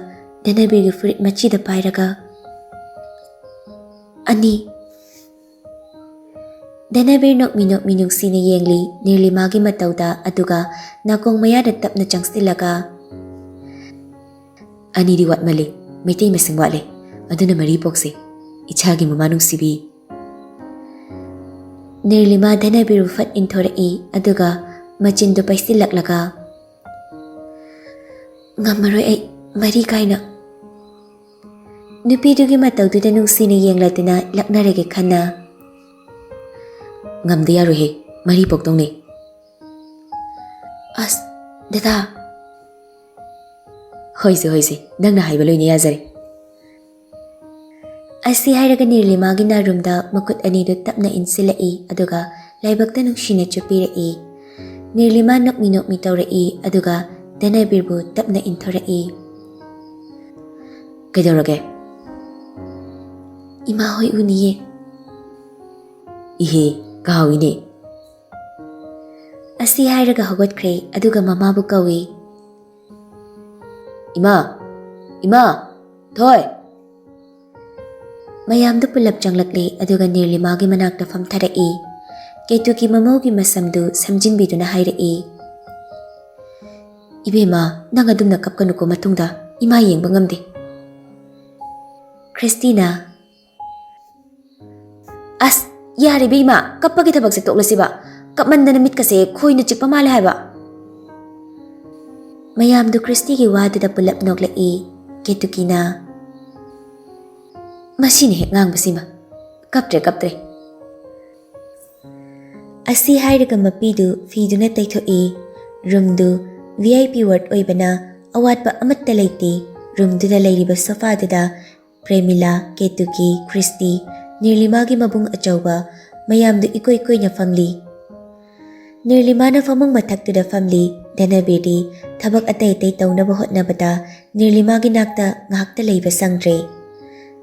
ꯙꯅꯕꯤꯔꯒꯤ ꯐꯨꯔꯤꯠ ꯃꯆꯤꯗ ꯄꯥꯏꯔꯒ, "ꯑꯅꯤ꯫" ꯙꯅꯕꯤꯔ ꯅꯣꯛꯃꯤ ꯅꯣꯛꯃꯤ ꯅꯨꯡꯁꯤꯅ ꯌꯦꯡꯂꯤ ꯅꯤꯔꯂꯤꯃꯥꯒꯤ ꯃꯇꯧꯗ, ꯑꯗꯨꯒ ꯅꯥꯀꯣꯡ ꯃꯌꯥꯗ ꯇꯞꯅ ꯆꯪꯁꯤꯜꯂꯒ, "ꯑꯅꯤꯗꯤ ꯋꯥꯠꯃꯜꯂꯤ, ꯃꯩꯇꯩ ꯃꯁꯤꯡ ꯋꯥꯠꯂꯦ, ꯑꯗꯨꯅ ꯃꯔꯤ ꯄꯣꯛꯁꯤ, ꯏꯆꯥꯒꯤ ꯃꯃꯥ ꯅꯨꯡꯁꯤꯕꯤ꯫" ꯅꯤꯔꯂꯤꯃꯥ ꯙꯅꯕꯤꯔꯕꯨ ꯐꯠ ꯏꯟꯊꯣꯔꯛꯏ, ꯑꯗꯨꯒ ꯃꯆꯤꯟꯗꯨ ꯄꯩꯁꯤꯜꯂꯛꯂꯒ, "ꯉꯝꯃꯔꯣꯏ ꯑꯩ, ꯃꯔꯤ ꯀꯥꯏꯅ꯫" ꯅꯨꯄꯤꯗꯨꯒꯤ ꯃꯇꯧꯗꯨꯗ ꯅꯨꯡꯁꯤꯅ ꯌꯦꯡꯂꯗꯨꯅ ꯂꯛꯅꯔꯒꯦ ꯈꯟꯅ, "ꯉꯝꯗ ꯌꯥꯔꯣꯏꯍꯦ, ꯃꯔꯤ ꯄꯣꯛꯇꯧꯅꯦ꯫" "ꯑꯁ, ꯗꯗꯥ!" "ꯍꯣꯏꯁꯦ, ꯍꯣꯏꯁꯦ, ꯅꯪꯅ ꯍꯥꯏꯕ ꯂꯣꯏꯅ ꯌꯥꯖꯔꯦ꯫" ꯑꯁꯤ ꯍꯥꯏꯔꯒ ꯅꯤꯔꯂꯤꯃꯥꯒꯤ ꯅꯥꯔꯨꯝꯗ ꯃꯈꯨꯠ ꯑꯅꯤꯗꯨ ꯇꯞꯅ ꯏꯟꯁꯤꯜꯂꯛꯏ, ꯑꯗꯨꯒ ꯂꯥꯏꯕꯛꯇ ꯅꯨꯡꯁꯤꯅ ꯆꯨꯞꯄꯤꯔꯛꯏ꯫ ꯅꯤꯔꯂꯤꯃꯥ ꯅꯣꯛꯃꯤ ꯅꯣꯛꯃꯤ ꯇꯧꯔꯛꯏ, ꯑꯗꯨꯒ ꯙꯅꯕꯤꯔꯕꯨ ꯇꯞꯅ ꯏꯟꯊꯣꯔꯛꯏ꯫ "ꯀꯩꯗꯧꯔꯒꯦ?" "ꯏꯃꯥ ꯍꯣꯏ ꯎꯅꯤꯌꯦ꯫" "ꯏꯍꯦ, ꯀꯥꯎꯏꯅꯦ꯫" ꯑꯁꯤ ꯍꯥꯏꯔꯒ ꯍꯧꯒꯠꯈ꯭ꯔꯦ, ꯑꯗꯨꯒ ꯃꯃꯥꯕꯨ ꯀꯧꯏ꯫ "ꯏꯃꯥ! ꯏꯃꯥ! ꯊꯣꯏ!" ꯃꯌꯥꯝꯗꯨ ꯄꯨꯂꯞ ꯆꯪꯂꯛꯂꯦ, ꯑꯗꯨꯒ ꯅꯤꯔꯂꯤꯃꯥꯒꯤ ꯃꯅꯥꯛꯇ ꯐꯝꯊꯔꯛꯏ꯫ ꯀꯦꯇꯨꯀꯤ ꯃꯃꯧꯒꯤ ꯃꯁꯝꯗꯨ ꯁꯝꯖꯤꯟꯕꯤꯗꯨꯅ ꯍꯥꯏꯔꯛꯏ, "ꯏꯕꯦꯝꯃ, ꯅꯪ ꯑꯗꯨꯝꯅ ꯀꯞꯀꯅꯨꯀꯣ, ꯃꯇꯨꯡꯗ ꯏꯃꯥ ꯌꯦꯡꯕ ꯉꯝꯗꯦ꯫" ꯈ꯭ꯔꯤꯁꯇꯤꯅ, "ꯑꯁ, ꯌꯥꯔꯦ ꯏꯕꯦꯝꯃ, ꯀꯞꯄꯒꯤ ꯊꯕꯛꯁꯦ ꯇꯣꯛꯂꯁꯤꯕ꯫ ꯀꯞꯃꯟꯗꯅ ꯃꯤꯠꯀꯁꯦ ꯈꯣꯏꯅ ꯆꯤꯛꯄ ꯃꯥꯜꯂꯦ ꯍꯥꯏꯕ꯫" ꯃꯌꯥꯝꯗꯨ ꯈ꯭ꯔꯤꯁꯇꯤꯒꯤ ꯋꯥꯗꯨꯗ ꯄꯨꯂꯞ ꯅꯣꯛꯂꯛꯏ꯫ ꯀꯦꯇꯨꯀꯤꯅ, ꯃꯁꯤꯅ ꯍꯦꯛ ꯉꯥꯡꯕꯁꯤꯃ꯫ ꯀꯞꯇ꯭ꯔꯦ, ꯀꯞꯇ꯭ꯔꯦ꯫ ꯑꯁꯤ ꯍꯥꯏꯔꯒ ꯃꯄꯤꯗꯨ ꯐꯤꯗꯨꯅ ꯇꯩꯊꯣꯛꯏ꯫ ꯔꯨꯝꯗꯨ V I P ward ꯑꯣꯏꯕꯅ ꯑꯋꯥꯠꯄ ꯑꯃꯠꯇ ꯂꯩꯇꯦ꯫ ꯔꯨꯝꯗꯨꯗ ꯂꯩꯔꯤꯕ ꯁꯣꯐꯥꯗꯨꯗ ꯄ꯭ꯔꯦꯃꯤꯂꯥ, ꯀꯦꯇꯨꯀꯤ, ꯈ꯭ꯔꯤꯁꯇꯤ, ꯅꯤꯔꯂꯤꯃꯥꯒꯤ ꯃꯕꯨꯡ ꯑꯆꯧꯕ ꯃꯌꯥꯝꯗꯨ ꯏꯀꯣꯏ ꯀꯣꯏꯅ ꯐꯝꯂꯤ꯫ ꯅꯤꯔꯂꯤꯃꯥꯅ ꯐꯃꯨꯡ ꯃꯊꯛꯇꯨꯗ ꯐꯝꯂꯤ꯫ ꯙꯅꯕꯤꯔꯗꯤ ꯊꯕꯛ ꯑꯇꯩ ꯑꯇꯩ ꯇꯧꯅꯕ ꯍꯣꯠꯅꯕꯗ ꯅꯤꯔꯂꯤꯃꯥꯒꯤ ꯅꯥꯛꯇ ꯉꯥꯏꯍꯥꯛꯇ ꯂꯩꯕ ꯁꯪꯗ꯭ꯔꯦ꯫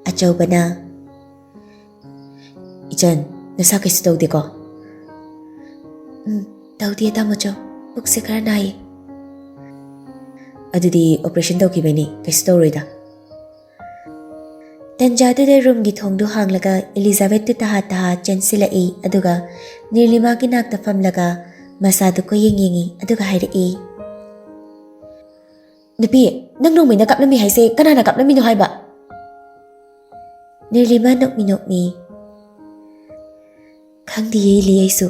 ꯑꯆꯧꯕꯅ, "ꯏꯆꯟ, ꯅꯁꯥ ꯀꯩꯁꯨ ꯇꯧꯗꯦꯀꯣ?" "ꯎꯝ, ꯇꯧꯗꯦ, ꯇꯥꯃꯣꯆꯧ꯫ ꯄꯨꯛꯁꯦ ꯈꯔ ꯅꯥꯏꯌꯦ꯫" "ꯑꯗꯨꯗꯤ operation ꯇꯧꯈꯤꯕꯩꯅꯤ, ꯀꯩꯁꯨ ꯇꯧꯔꯣꯏꯗ꯫" ꯇꯟꯖꯥꯗꯨꯗ ꯔꯨꯝꯒꯤ ꯊꯣꯡꯗꯨ ꯍꯥꯡꯂꯒ ꯏꯂꯤꯖꯥꯕꯦꯠꯇꯨ ꯇꯍꯥ ꯇꯍꯥ ꯆꯦꯟꯁꯤꯜꯂꯛꯏ, ꯑꯗꯨꯒ ꯅꯤꯔꯂꯤꯃꯥꯒꯤ ꯅꯥꯛꯇ ꯐꯝꯂꯒ ꯃꯁꯥꯗꯨ ꯀꯣꯏꯌꯦꯡ ꯌꯦꯡꯏ, ꯑꯗꯨꯒ ꯍꯥꯏꯔꯛꯏ, "ꯅꯨꯄꯤ, ꯅꯪ ꯅꯣꯡꯃꯩꯅ ꯀꯥꯞꯂꯝꯃꯤ ꯍꯥꯏꯁꯦ ꯀꯅꯥꯅ ꯀꯥꯞꯂꯝꯃꯤꯅꯣ ꯍꯥꯏꯕ?" ꯅꯤꯔꯂꯤꯃꯥ ꯅꯣꯛꯃꯤ ꯅꯣꯛꯃꯤ, "ꯈꯪꯗꯤꯌꯦ, ꯏꯂꯤ, ꯑꯩꯁꯨ꯫"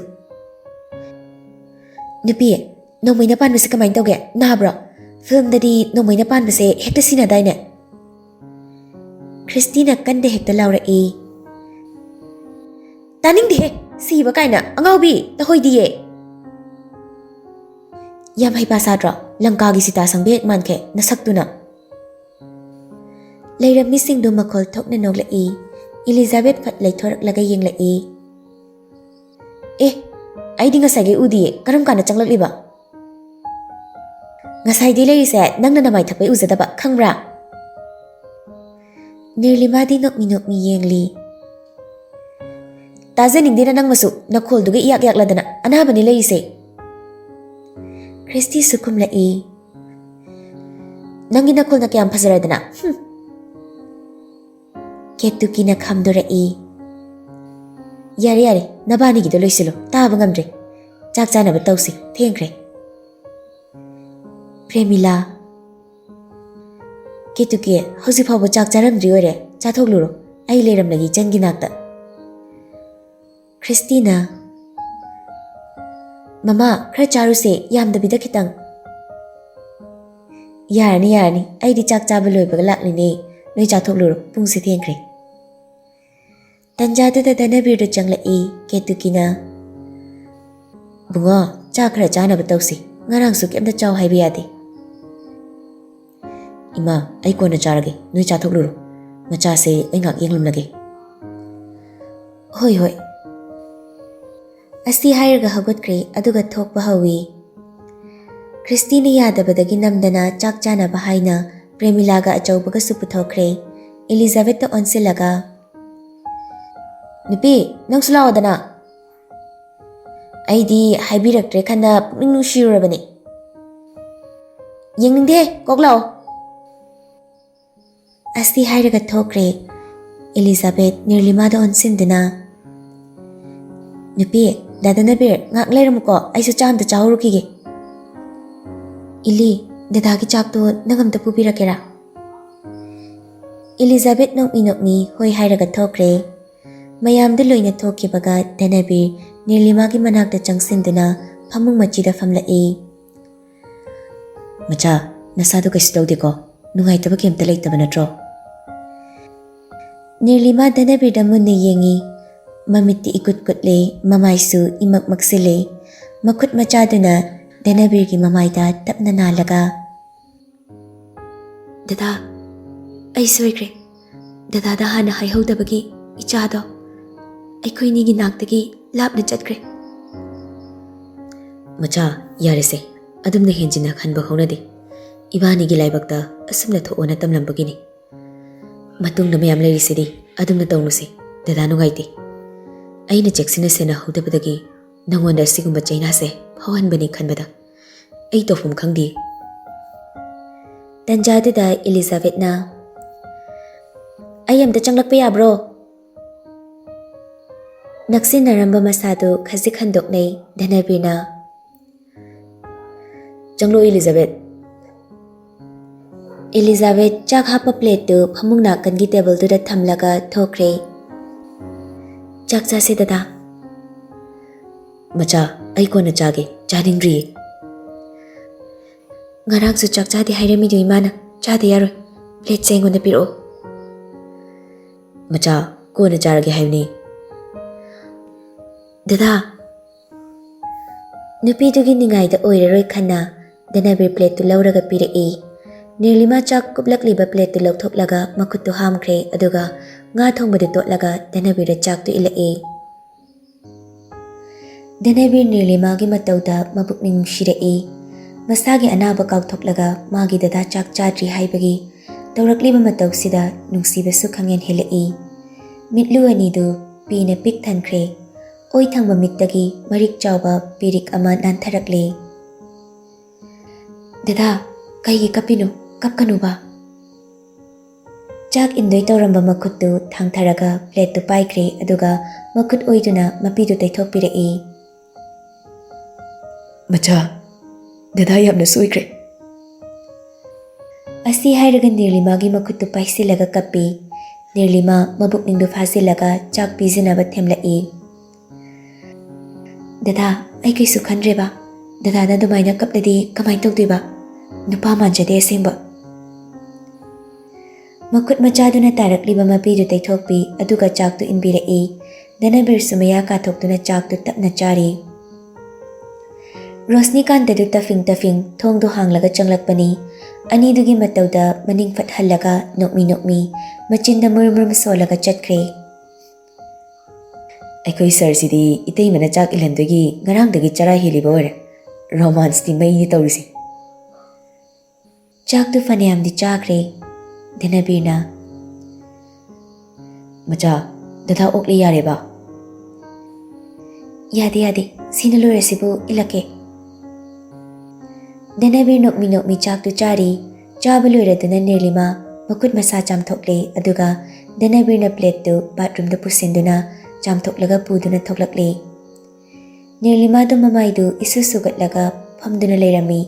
"ꯅꯨꯄꯤ, ꯅꯣꯡꯃꯩꯅ ꯄꯥꯟꯕꯁꯦ ꯀꯃꯥꯏꯅ ꯇꯧꯒꯦ? ꯅꯥꯕ꯭ꯔꯣ? ꯐꯤꯜꯝꯗꯗꯤ ꯅꯣꯡꯃꯩꯅ ꯄꯥꯟꯕꯁꯦ ꯍꯦꯛꯇ ꯁꯤꯅꯗꯥꯏꯅꯦ?" ꯈ꯭ꯔꯤꯁꯇꯤꯅ ꯀꯟꯗ ꯍꯦꯛꯇ ꯂꯥꯎꯔꯛꯏ, "ꯇꯥꯅꯤꯡꯗꯦꯍꯦ! ꯁꯤꯕ ꯀꯥꯏꯅ! ꯑꯉꯥꯎꯕꯤ! ꯇꯍꯣꯏꯗꯤꯌꯦ!" "ꯌꯥꯝ ꯍꯩꯄꯥ ꯁꯥꯗ꯭ꯔꯣ? ꯂꯪꯀꯥꯒꯤ ꯁꯤꯇꯥ ꯁꯪꯕ ꯍꯦꯛ ꯃꯥꯟꯈꯦ ꯅꯁꯛꯇꯨꯅ!" ꯂꯩꯔꯝꯃꯤꯁꯤꯡꯗꯨ ꯃꯈꯣꯜ ꯊꯣꯛꯅ ꯅꯣꯛꯂꯛꯏ꯫ ꯏꯂꯤꯖꯥꯕꯦꯠ ꯐꯠ ꯂꯩꯊꯣꯔꯛꯂꯒ ꯌꯦꯡꯂꯛꯏ꯫ "ꯑꯦ, ꯑꯩꯗꯤ ꯉꯁꯥꯏꯒꯩ ꯎꯗꯤꯌꯦ, ꯀꯔꯝ ꯀꯥꯟꯗ ꯆꯪꯂꯛꯂꯤꯕ?" "ꯉꯁꯥꯏꯗꯤ ꯂꯩꯔꯤꯁꯦ ꯅꯪꯅ ꯅꯃꯥꯏ ꯊꯛꯄꯩ ꯎꯖꯗꯕ, ꯈꯪꯕ꯭ꯔꯥ?" ꯅꯤꯔꯂꯤꯃꯥꯗꯤ ꯅꯣꯛꯃꯤ ꯅꯣꯛꯃꯤ ꯌꯦꯡꯂꯤ꯫ "ꯇꯥꯖꯅꯤꯡꯗꯦꯅ ꯅꯪ ꯃꯁꯨ, ꯅꯈꯣꯜꯗꯨꯒ ꯏꯌꯥꯛ ꯌꯥꯛꯂꯗꯅ꯫ ꯑꯅꯥꯕꯅꯤ ꯂꯩꯔꯤꯁꯦ꯫" ꯈ꯭ꯔꯤꯁꯇꯤꯁꯨ ꯈꯨꯝꯂꯛꯏ꯫ "ꯅꯪꯒꯤ ꯅꯈꯣꯜꯅ ꯀꯌꯥꯝ ꯐꯖꯔꯗꯅ꯫ ꯍꯨꯝ꯫" ꯀꯦꯇꯨꯀꯤꯅ ꯈꯥꯝꯗꯣꯔꯛꯏ꯫ "ꯌꯥꯔꯦ, ꯌꯥꯔꯦ, ꯅꯕꯥꯅꯤꯒꯤꯗꯣ ꯂꯣꯏꯁꯤꯜꯂꯣ, ꯇꯥꯕ ꯉꯝꯗ꯭ꯔꯦ꯫ ꯆꯥꯛ ꯆꯥꯅꯕ ꯇꯧꯁꯤ, ꯊꯦꯡꯈ꯭ꯔꯦ꯫" ꯄ꯭ꯔꯦꯃꯤꯂꯥ, "ꯀꯦꯇꯨꯀꯤ, ꯍꯧꯖꯤꯛ ꯐꯥꯎꯕ ꯆꯥꯛ ꯆꯥꯔꯝꯗ꯭ꯔꯤ ꯑꯣꯏꯔꯦ, ꯆꯥꯊꯣꯛꯂꯨꯔꯣ, ꯑꯩ ꯂꯩꯔꯝꯂꯒꯦ ꯏꯆꯟꯒꯤ ꯅꯥꯛꯇ꯫" ꯈ꯭ꯔꯤꯁꯇꯤꯅ, "ꯃꯃꯥ, ꯈꯔ ꯆꯥꯔꯨꯁꯦ, ꯌꯥꯝꯗꯕꯤꯗ ꯈꯤꯇꯪ꯫" "ꯌꯥꯔꯅꯤ, ꯌꯥꯔꯅꯤ, ꯑꯩꯗꯤ ꯆꯥꯛ ꯆꯥꯕ ꯂꯣꯏꯕꯒ ꯂꯥꯛꯂꯤꯅꯦ, ꯅꯣꯏ ꯆꯥꯊꯣꯛꯂꯨꯔꯣ, ꯄꯨꯡꯁꯦ ꯊꯦꯡꯈ꯭ꯔꯦ꯫" ꯇꯟꯖꯥꯗꯨꯗ ꯙꯅꯕꯤꯔꯗꯨ ꯆꯪꯂꯛꯏ꯫ ꯀꯦꯇꯨꯀꯤꯅ, "ꯕꯨꯡꯉꯣ, ꯆꯥꯛ ꯈꯔ ꯆꯥꯅꯕ ꯇꯧꯁꯤ꯫ ꯉꯔꯥꯡꯁꯨ ꯀꯩꯝꯇ ꯆꯥꯎ ꯍꯥꯏꯕ ꯌꯥꯗꯦ꯫" "ꯏꯃꯥ, ꯑꯩ ꯀꯣꯟꯅ ꯆꯥꯔꯒꯦ, ꯅꯣꯏ ꯆꯥꯊꯣꯛꯂꯨꯔꯣ꯫ ꯃꯆꯥꯁꯦ ꯑꯩ ꯉꯥꯛ ꯌꯦꯡꯂꯝꯂꯒꯦ꯫" "ꯍꯣꯏ, ꯍꯣꯏ꯫" ꯑꯁꯤ ꯍꯥꯏꯔꯒ ꯍꯧꯒꯠꯈ꯭ꯔꯦ, ꯑꯗꯨꯒ ꯊꯣꯛꯄ ꯍꯧꯏ꯫ ꯈ꯭ꯔꯤꯁꯇꯤꯅ ꯌꯥꯗꯕꯗꯒꯤ ꯅꯝꯗꯅ ꯆꯥꯛ ꯆꯥꯅꯕ ꯍꯥꯏꯅ ꯄ꯭ꯔꯦꯃꯤꯂꯥꯒ ꯑꯆꯧꯕꯒꯁꯨ ꯄꯨꯊꯣꯛꯈ꯭ꯔꯦ꯫ ꯏꯂꯤꯖꯥꯕꯦꯠꯇ ꯑꯣꯟꯁꯤꯜꯂꯒ, "ꯅꯨꯄꯤ, ꯅꯪꯁꯨ ꯂꯥꯛꯑꯣꯗꯅ꯫" "ꯑꯩꯗꯤ ꯍꯥꯏꯕꯤꯔꯛꯇ꯭ꯔꯦ ꯈꯟꯅ ꯄꯨꯛꯅꯤꯡ ꯅꯨꯡꯁꯤꯔꯨꯔꯕꯅꯤ꯫" "ꯌꯦꯡꯅꯤꯡꯗꯦ, ꯀꯣꯛ ꯂꯥꯛꯑꯣ꯫" ꯑꯁꯤ ꯍꯥꯏꯔꯒ ꯊꯣꯛꯈ꯭ꯔꯦ꯫ ꯏꯂꯤꯖꯥꯕꯦꯠ ꯅꯤꯔꯂꯤꯃꯥꯗ ꯑꯣꯟꯁꯤꯟꯗꯨꯅ, "ꯅꯨꯄꯤ, ꯗꯥ ꯙꯅꯕꯤꯔ, ꯉꯥꯛ ꯂꯩꯔꯝꯃꯨꯀꯣ, ꯑꯩꯁꯨ ꯆꯥ ꯑꯝꯇ ꯆꯥꯍꯧꯔꯨꯈꯤꯒꯦ꯫" "ꯏꯂꯤ, ꯗꯗꯥꯒꯤ ꯆꯥꯛꯇꯣ ꯅꯪ ꯑꯝꯇ ꯄꯨꯕꯤꯔꯛꯀꯦꯔꯥ?" ꯏꯂꯤꯖꯥꯕꯦꯠ ꯅꯣꯛꯃꯤ ꯅꯣꯛꯃꯤ ꯍꯣꯏ ꯍꯥꯏꯔꯒ ꯊꯣꯛꯈ꯭ꯔꯦ꯫ ꯃꯌꯥꯝꯗꯨ ꯂꯣꯏꯅ ꯊꯣꯛꯈꯤꯕꯒ ꯙꯅꯕꯤꯔ ꯅꯤꯔꯂꯤꯃꯥꯒꯤ ꯃꯅꯥꯛꯇ ꯆꯪꯁꯤꯟꯗꯨꯅ ꯐꯃꯨꯡ ꯃꯆꯤꯗ ꯐꯝꯂꯛꯏ꯫ "ꯃꯆꯥ, ꯅꯁꯥꯗꯨ ꯀꯩꯁꯨ ꯇꯧꯗꯦꯀꯣ? ꯅꯨꯡꯉꯥꯏꯇꯕ ꯀꯩꯝꯇ ꯂꯩꯇꯕ ꯅꯠꯇ꯭ꯔꯣ?" ꯅꯤꯔꯂꯤꯃꯥ ꯙꯅꯕꯤꯔꯗ ꯃꯨꯟꯅ ꯌꯦꯡꯉꯤ꯫ ꯃꯃꯤꯠꯇꯤ ꯏꯀꯨꯠ ꯀꯨꯠꯂꯦ, ꯃꯃꯥꯏꯁꯨ ꯏꯃꯛ ꯃꯛꯁꯤꯜꯂꯦ꯫ ꯃꯈꯨꯠ ꯃꯆꯥꯗꯨꯅ ꯙꯅꯕꯤꯔꯒꯤ ꯃꯃꯥꯏꯗ ꯇꯞꯅ ꯅꯥꯜꯂꯒ, "ꯗꯗꯥ, ꯑꯩ ꯁꯣꯏꯈ꯭ꯔꯦ꯫ ꯗꯗꯥꯗ ꯍꯥꯟꯅ ꯍꯥꯏꯍꯧꯗꯕꯒꯤ ꯏꯆꯥꯗꯣ ꯑꯩꯈꯣꯏꯅꯤꯒꯤ ꯅꯥꯛꯇꯒꯤ ꯂꯥꯞꯅ ꯆꯠꯈ꯭ꯔꯦ꯫" "ꯃꯆꯥ, ꯌꯥꯔꯦꯁꯦ, ꯑꯗꯨꯝꯅ ꯍꯦꯟꯖꯤꯟꯅ ꯈꯟꯕ ꯍꯧꯅꯗꯦ꯫ ꯏꯕꯥꯅꯤꯒꯤ ꯂꯥꯏꯕꯛꯇ ꯑꯁꯨꯝꯅ ꯊꯣꯛꯑꯣꯅ ꯇꯝꯂꯝꯕꯒꯤꯅꯤ꯫ ꯃꯇꯨꯡꯗ ꯃꯌꯥꯝ ꯂꯩꯔꯤꯁꯤꯗꯤ ꯑꯗꯨꯝꯅ ꯇꯧꯅꯨꯁꯦ꯫ ꯗꯗꯥ ꯅꯨꯡꯉꯥꯏꯇꯦ꯫ ꯑꯩꯅ ꯆꯦꯛꯁꯤꯟꯅ ꯁꯦꯟꯅꯍꯧꯗꯕꯗꯒꯤ ꯅꯉꯣꯟꯗ ꯑꯁꯤꯒꯨꯝꯕ ꯆꯩꯅꯥꯁꯦ ꯐꯥꯎꯍꯟꯕꯅꯤ ꯈꯟꯕꯗ ꯑꯩ ꯇꯧꯐꯝ ꯈꯪꯗꯦ꯫" ꯇꯟꯖꯥꯗꯨꯗ ꯏꯂꯤꯖꯥꯕꯦꯠꯅ, "ꯑꯩ ꯑꯝꯇ ꯆꯪꯂꯛꯄ ꯌꯥꯕ꯭ꯔꯣ?" ꯅꯛꯁꯤꯟꯅꯔꯝꯕ ꯃꯁꯥꯗꯨ ꯈꯖꯤꯛ ꯍꯟꯗꯣꯛꯅꯩ ꯙꯅꯕꯤꯔꯅ꯫ "ꯆꯪꯂꯛꯑꯣ, ꯏꯂꯤꯖꯥꯕꯦꯠ꯫" ꯏꯂꯤꯖꯥꯕꯦꯠ ꯆꯥꯛ ꯍꯥꯞꯄ ꯄ꯭ꯂꯦꯠꯇꯨ ꯐꯃꯨꯡ ꯅꯥꯀꯟꯒꯤ ꯇꯦꯕꯜꯗꯨꯗ ꯊꯝꯂꯒ ꯊꯣꯛꯈ꯭ꯔꯦ꯫ "ꯆꯥꯛ ꯆꯥꯁꯦ, ꯗꯗꯥ꯫" "ꯃꯆꯥ, ꯑꯩ ꯀꯣꯟꯅ ꯆꯥꯒꯦ, ꯆꯥꯅꯤꯡꯗ꯭ꯔꯤꯌꯦ꯫" "ꯉꯔꯥꯡꯁꯨ ꯆꯥꯛ ꯆꯥꯗꯦ ꯍꯥꯏꯔꯝꯃꯤꯗꯣ ꯏꯃꯥꯅ, ꯆꯥꯗ ꯌꯥꯔꯣꯏ꯫ ꯄ꯭ꯂꯦꯠꯁꯦ ꯑꯩꯉꯣꯟꯗ ꯄꯤꯔꯛꯑꯣ꯫" "ꯃꯆꯥ, ꯀꯣꯟꯅ ꯆꯥꯔꯒꯦ ꯍꯥꯏꯕꯅꯤ꯫ ꯗꯗꯥ꯫ ꯅꯨꯄꯤꯗꯨꯒꯤ ꯅꯤꯡꯉꯥꯏꯗ ꯑꯣꯏꯔꯔꯣꯏ ꯈꯟꯅ ꯙꯅꯕꯤꯔ ꯄ꯭ꯂꯦꯠꯇꯨ ꯂꯧꯔꯒ ꯄꯤꯔꯛꯏ꯫ ꯅꯤꯔꯂꯤꯃꯥ ꯆꯥꯛ ꯀꯨꯞꯂꯛꯂꯤꯕ ꯄ꯭ꯂꯦꯠꯇꯨ ꯂꯧꯊꯣꯛꯂꯒ ꯃꯈꯨꯠꯇꯨ ꯍꯥꯝꯈ꯭ꯔꯦ, ꯑꯗꯨꯒ ꯉꯥ ꯊꯣꯡꯕꯗꯨ ꯇꯣꯠꯂꯒ ꯙꯅꯕꯤꯔꯗ ꯆꯥꯛꯇꯨ ꯏꯜꯂꯛꯏ꯫ ꯙꯅꯕꯤꯔ ꯅꯤꯔꯂꯤꯃꯥꯒꯤ ꯃꯇꯧꯗ ꯃꯕꯨꯛꯅꯤꯡ ꯅꯨꯡꯁꯤꯔꯛꯏ꯫ ꯃꯁꯥꯒꯤ ꯑꯅꯥꯕ ꯀꯥꯎꯊꯣꯛꯂꯒ ꯃꯥꯒꯤ ꯗꯗꯥ ꯆꯥꯛ ꯆꯥꯗ꯭ꯔꯤ ꯍꯥꯏꯕꯒꯤ ꯇꯧꯔꯛꯂꯤꯕ ꯃꯇꯧꯁꯤꯗ ꯅꯨꯡꯁꯤꯕꯁꯨ ꯈꯪꯍꯦꯟ ꯍꯦꯜꯂꯛꯏ꯫ ꯃꯤꯠꯂꯨ ꯑꯅꯤꯗꯨ ꯄꯤꯅ ꯄꯤꯛ ꯊꯟꯈ꯭ꯔꯦ꯫ ꯑꯣꯏ ꯊꯪꯕ ꯃꯤꯠꯇꯒꯤ ꯃꯔꯤꯛ ꯆꯥꯎꯕ ꯄꯤꯔꯤꯛ ꯑꯃ ꯅꯥꯟꯊꯔꯛꯂꯦ꯫ "ꯗꯗꯥ, ꯀꯩꯒꯤ ꯀꯞꯄꯤꯅꯣ? ꯀꯞꯀꯅꯨꯕ꯫" ꯆꯥꯛ ꯏꯟꯗꯣꯏ ꯇꯧꯔꯝꯕ ꯃꯈꯨꯠꯇꯨ ꯊꯥꯡꯊꯔꯒ ꯄ꯭ꯂꯦꯠꯇꯨ ꯄꯥꯏꯈ꯭ꯔꯦ, ꯑꯗꯨꯒ ꯃꯈꯨꯠ ꯑꯣꯏꯗꯨꯅ ꯃꯄꯤꯗꯨ ꯇꯩꯊꯣꯛꯄꯤꯔꯛꯏ꯫ "ꯃꯆꯥ, ꯗꯗꯥ ꯌꯥꯝꯅ ꯁꯣꯏꯈ꯭ꯔꯦ꯫" ꯑꯁꯤ ꯍꯥꯏꯔꯒ ꯅꯤꯔꯂꯤꯃꯥꯒꯤ ꯃꯈꯨꯠꯇꯨ ꯄꯥꯏꯁꯤꯜꯂꯒ ꯀꯞꯄꯤ꯫ ꯅꯤꯔꯂꯤꯃꯥ ꯃꯕꯨꯛꯅꯤꯡꯗꯨ ꯐꯥꯖꯤꯜꯂꯒ ꯆꯥꯛ ꯄꯤꯖꯅꯕ ꯊꯦꯝꯂꯛꯏ꯫ "ꯗꯗꯥ, ꯑꯩ ꯀꯩꯁꯨ ꯈꯟꯗ꯭ꯔꯦꯕ꯫ ꯗꯗꯥꯅ ꯑꯗꯨꯃꯥꯏꯅ ꯀꯞꯂꯗꯤ ꯀꯃꯥꯏꯅ ꯇꯧꯗꯣꯏꯕ? ꯅꯨꯄꯥ ꯃꯥꯟꯖꯗꯦ ꯑꯁꯦꯡꯕ꯫" ꯃꯈꯨꯠ ꯃꯆꯥꯗꯨꯅ ꯇꯥꯔꯛꯂꯤꯕ ꯃꯄꯤꯗꯨ ꯇꯩꯊꯣꯛꯄꯤ, ꯑꯗꯨꯒ ꯆꯥꯛꯇꯨ ꯏꯟꯕꯤꯔꯛꯏ꯫ ꯙꯅꯕꯤꯔꯁꯨ ꯃꯌꯥ ꯀꯥꯊꯣꯛꯇꯨꯅ ꯆꯥꯛꯇꯨ ꯇꯞꯅ ꯆꯥꯔꯤ꯫ ꯔꯣꯁꯅꯤꯀꯥꯟꯇꯗꯨ ꯇꯐꯤꯡ ꯇꯐꯤꯡ ꯊꯣꯡꯗꯨ ꯍꯥꯡꯂꯒ ꯆꯪꯂꯛꯄꯅꯤ꯫ ꯑꯅꯤꯗꯨꯒꯤ ꯃꯇꯧꯗ ꯃꯅꯤꯡ ꯐꯠ ꯍꯜꯂꯒ ꯅꯣꯛꯃꯤ ꯅꯣꯛꯃꯤ ꯃꯆꯤꯟꯗ ꯃꯨꯔꯨꯝ ꯃꯨꯔꯨꯝ ꯁꯣꯜꯂꯒ ꯆꯠꯈ꯭ꯔꯦ꯫ "ꯑꯩꯈꯣꯏ ꯁꯥꯔꯁꯤꯗꯤ ꯏꯇꯩꯃꯅ ꯆꯥꯛ ꯏꯜꯍꯟꯗꯣꯏꯒꯤ ꯉꯔꯥꯡꯗꯒꯤ ꯆꯔꯥ ꯍꯦꯜꯂꯤꯕ ꯑꯣꯏꯔꯦ꯫ ꯔꯣꯃꯥꯟꯁꯇꯤ ꯃꯩꯅꯤ ꯇꯧꯔꯤꯁꯦ꯫" ꯆꯥꯛꯇꯨ ꯐꯅꯌꯥꯝꯗꯤ ꯆꯥꯈ꯭ꯔꯦ꯫ ꯙꯅꯕꯤꯔꯅ, "ꯃꯆꯥ, ꯗꯗꯥ ꯑꯣꯛꯂꯦ ꯌꯥꯔꯦꯕ?" "ꯌꯥꯗꯦ, ꯌꯥꯗꯦ, ꯁꯤꯅ ꯂꯣꯏꯔꯁꯤꯕꯨ ꯏꯜꯂꯛꯀꯦ꯫" ꯙꯅꯕꯤꯔ ꯅꯣꯛꯃꯤ ꯅꯣꯛꯃꯤ ꯆꯥꯛꯇꯨ ꯆꯥꯔꯤ꯫ ꯆꯥꯕ ꯂꯣꯏꯔꯗꯨꯅ ꯅꯤꯔꯂꯤꯃꯥ ꯃꯈꯨꯠ ꯃꯁꯥ ꯆꯥꯝꯊꯣꯛꯂꯦ, ꯑꯗꯨꯒ ꯙꯅꯕꯤꯔꯅ ꯄ꯭ꯂꯦꯠꯇꯨ ꯕꯥꯠꯔꯨꯝꯗ ꯄꯨꯁꯤꯟꯗꯨꯅ ꯆꯥꯝꯊꯣꯛꯂꯒ ꯄꯨꯗꯨꯅ ꯊꯣꯛꯂꯛꯂꯦ꯫ ꯅꯤꯔꯂꯤꯃꯥꯗꯨ ꯃꯃꯥꯏꯗꯨ ꯏꯁꯨ ꯁꯨꯒꯠꯂꯒ ꯐꯝꯗꯨꯅ ꯂꯩꯔꯝꯃꯤ꯫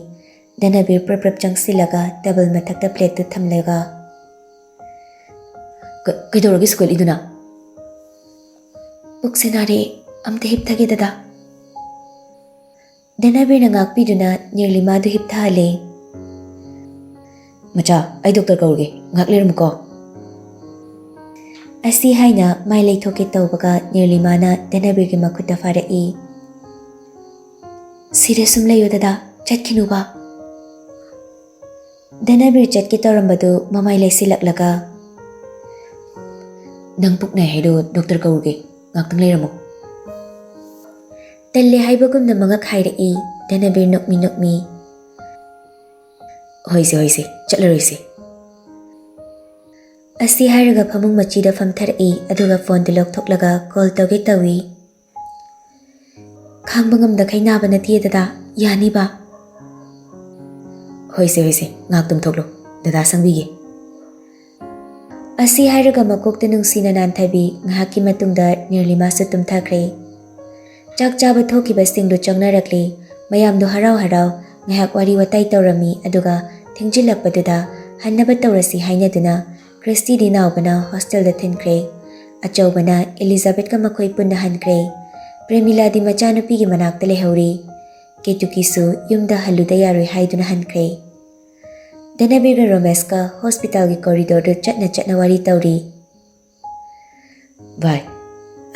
ꯙꯅꯕꯤꯔ ꯄ꯭ꯔꯞ ꯄ꯭ꯔꯞ ꯆꯪꯁꯤꯜꯂꯒ ꯇꯦꯕꯜ ꯃꯊꯛꯇ ꯄ꯭ꯂꯦꯠꯇꯨ ꯊꯝꯂꯒ, "ꯀ-, ꯀꯩꯗꯧꯔꯒꯦ ꯁꯨꯒꯠꯂꯤꯗꯨꯅ?" "ꯄꯨꯛꯁꯦ ꯅꯥꯔꯦ, ꯑꯝꯇ ꯍꯤꯞꯊꯒꯦ ꯗꯗꯥ꯫" ꯙꯅꯕꯤꯔꯅ ꯉꯥꯛꯄꯤꯗꯨꯅ ꯅꯤꯔꯂꯤꯃꯥꯗꯨ ꯍꯤꯞꯊꯍꯜꯂꯦ꯫ "ꯃꯆꯥ, ꯑꯩ ꯗꯣꯛꯇꯔ ꯀꯧꯔꯒꯦ, ꯉꯥꯏꯍꯥꯛ ꯂꯩꯔꯝꯃꯨꯀꯣ꯫" ꯑꯁꯤ ꯍꯥꯏꯅ ꯃꯥꯏ ꯂꯩꯊꯣꯛꯀꯦ ꯇꯧꯕꯒ ꯅꯤꯔꯂꯤꯃꯥꯅ ꯙꯅꯕꯤꯔꯒꯤ ꯃꯈꯨꯠꯇ ꯐꯥꯔꯛꯏ꯫ "ꯁꯤꯗ ꯁꯨꯝ ꯂꯩꯌꯨ ꯗꯗꯥ, ꯆꯠꯈꯤꯅꯨꯕ꯫" ꯙꯅꯕꯤꯔ ꯆꯠꯀꯦ ꯇꯧꯔꯝꯕꯗꯨ ꯃꯃꯥꯏ ꯂꯩꯁꯤꯜꯂꯛꯂꯒ, "ꯅꯪ ꯄꯨꯛ ꯅꯥꯏ ꯍꯥꯏꯗꯣ ꯗꯣꯛꯇꯔ ꯀꯧꯔꯨꯒꯦ, ꯉꯥꯛꯇꯪ ꯂꯩꯔꯝꯃꯣ꯫" ꯇꯜꯂꯦ ꯍꯥꯏꯕꯒꯨꯝꯅ ꯃꯉꯛ ꯍꯥꯏꯔꯛꯏ꯫ ꯙꯅꯕꯤꯔ ꯅꯣꯛꯃꯤ ꯅꯣꯛꯃꯤ, "ꯍꯣꯏꯁꯦ, ꯍꯣꯏꯁꯦ, ꯆꯠꯂꯔꯣꯏꯁꯦ꯫" ꯑꯁꯤ ꯍꯥꯏꯔꯒ ꯐꯃꯨꯡ ꯃꯆꯤꯗ ꯐꯝꯊꯔꯛꯏ, ꯑꯗꯨꯒ ꯐꯣꯟꯗꯨ ꯂꯧꯊꯣꯛꯂꯒ ꯀꯣꯜ ꯇꯧꯒꯦ ꯇꯧꯏ꯫ "ꯈꯥꯡꯕ ꯉꯝꯗꯈꯩ ꯅꯥꯕ ꯅꯠꯇꯦ ꯗꯗꯥ, ꯌꯥꯅꯤꯕ꯫" "ꯍꯣꯏꯁꯦ, ꯍꯣꯏꯁꯦ, ꯉꯥꯏꯍꯥꯛ ꯇꯨꯝꯊꯣꯛꯂꯣ, ꯗꯗꯥ ꯁꯪꯕꯤꯒꯦ꯫" ꯑꯁꯤ ꯍꯥꯏꯔꯒ ꯃꯀꯣꯛꯇ ꯅꯨꯡꯁꯤꯅ ꯅꯥꯟꯊꯕꯤ꯫ ꯉꯥꯏꯍꯥꯛꯀꯤ ꯃꯇꯨꯡꯗ ꯅꯤꯔꯂꯤꯃꯥꯁꯨ ꯇꯨꯝꯊꯈ꯭ꯔꯦ꯫ ꯆꯥꯛ ꯆꯥꯕ ꯊꯣꯛꯈꯤꯕꯁꯤꯡꯗꯨ ꯆꯪꯅꯔꯛꯂꯤ꯫ ꯃꯌꯥꯝꯗꯨ ꯍꯔꯥꯎ ꯍꯔꯥꯎ ꯉꯥꯏꯍꯥꯛ ꯋꯥꯔꯤ ꯋꯥꯇꯥꯏ ꯇꯧꯔꯝꯃꯤ, ꯑꯗꯨꯒ ꯊꯦꯡꯖꯤꯜꯂꯛꯄꯗꯨꯗ ꯍꯟꯅꯕ ꯇꯧꯔꯁꯤ ꯍꯥꯏꯅꯗꯨꯅ ꯀ꯭ꯔꯤꯁꯇꯤꯗꯤ ꯅꯥꯎꯕꯅ ꯍꯣꯁꯇꯦꯜꯗ ꯊꯤꯟꯈ꯭ꯔꯦ꯫ ꯑꯆꯧꯕꯅ ꯑꯦꯂꯤꯖꯥꯕꯦꯠꯀ ꯃꯈꯣꯏ ꯄꯨꯟꯅ ꯍꯟꯈ꯭ꯔꯦ꯫ ꯄ꯭ꯔꯦꯃꯤꯂꯥꯗꯤ ꯃꯆꯥꯅꯨꯄꯤꯒꯤ ꯃꯅꯥꯛꯇ ꯂꯩꯍꯧꯔꯤ꯫ ꯀꯦꯇꯨꯀꯤꯁꯨ ꯌꯨꯝꯗ ꯍꯜꯂꯨꯗ ꯌꯥꯔꯣꯏ ꯍꯥꯏꯗꯨꯅ ꯍꯟꯈ꯭ꯔꯦ꯫ ꯙꯅꯕꯤꯔꯒ ꯔꯣꯃꯦꯁꯀ ꯍꯣꯁꯄꯤꯇꯥꯜꯒꯤ ꯀꯣꯔꯤꯗꯣꯔꯗꯨ ꯆꯠꯅ ꯆꯠꯅ ꯋꯥꯔꯤ ꯇꯧꯔꯤ꯫ "ꯚꯥꯏ,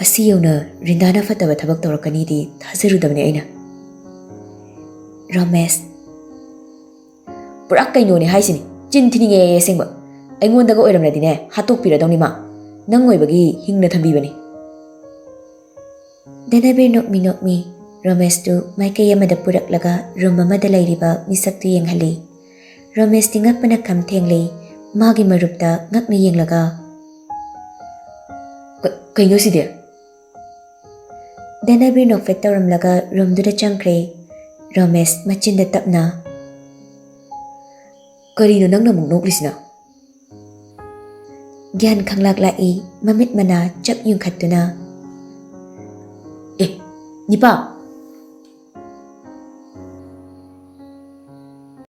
ꯑꯁꯤ ꯌꯧꯅ ꯔꯤꯟꯗꯥꯅ ꯐꯠꯇꯕ ꯊꯕꯛ ꯇꯧꯔꯛꯀꯅꯤꯗꯤ ꯊꯥꯖꯔꯨꯗꯕꯅꯦ ꯑꯩꯅ꯫" ꯔꯣꯃꯦꯁ, "ꯄꯨꯔꯥ ꯀꯩꯅꯣꯅꯦ ꯍꯥꯏꯁꯤꯅꯤ, ꯆꯤꯟ ꯊꯤꯅꯤꯡꯉꯦ ꯑꯁꯦꯡꯕ꯫ ꯑꯩꯉꯣꯟꯗꯒ ꯑꯣꯏꯔꯝꯂꯗꯤꯅꯦ, ꯍꯥꯠꯇꯣꯛꯄꯤꯔꯗꯧꯅꯤ ꯃꯥ꯫ ꯅꯪ ꯑꯣꯏꯕꯒꯤ ꯍꯤꯡꯅ ꯊꯝꯕꯤꯕꯅꯤ꯫" ꯙꯅꯕꯤꯔ ꯅꯣꯛꯃꯤ ꯅꯣꯛꯃꯤ ꯔꯣꯃꯦꯁꯇꯨ ꯃꯥꯏꯀꯩ ꯑꯃꯗ ꯄꯨꯔꯛꯂꯒ ꯔꯨꯝ ꯑꯃꯗ ꯂꯩꯔꯤꯕ ꯃꯤꯁꯛꯇꯨ ꯌꯦꯡꯍꯜꯂꯤ꯫ ꯔꯣꯃꯦꯁꯇꯤ ꯉꯛꯄꯅ ꯈꯝ ꯊꯦꯡꯂꯤ꯫ ꯃꯥꯒꯤ ꯃꯔꯨꯞꯇ ꯉꯛꯅ ꯌꯦꯡꯂꯒ, "ꯀ-, ꯀꯩꯅꯣ ꯁꯤꯗꯤ?" ꯙꯅꯕꯤꯔ ꯅꯣꯛꯐꯦꯠ ꯇꯧꯔꯝꯂꯒ ꯔꯨꯝꯗꯨꯗ ꯆꯪꯈ꯭ꯔꯦ꯫ ꯔꯣꯃꯦꯁ ꯃꯆꯤꯟꯗ ꯇꯞꯅ, "ꯀꯔꯤꯅꯣ ꯅꯪꯅ ꯑꯃꯨꯛ ꯅꯣꯛꯂꯤꯁꯤꯅ?" ꯒ꯭ꯌꯥꯟ ꯈꯪꯂꯥꯛ ꯂꯥꯛꯏ, ꯃꯃꯤꯠ ꯃꯅꯥ ꯆꯞ ꯌꯨꯡꯈꯠꯇꯨꯅ꯫ "ꯑꯦ, ꯅꯤꯄꯥ,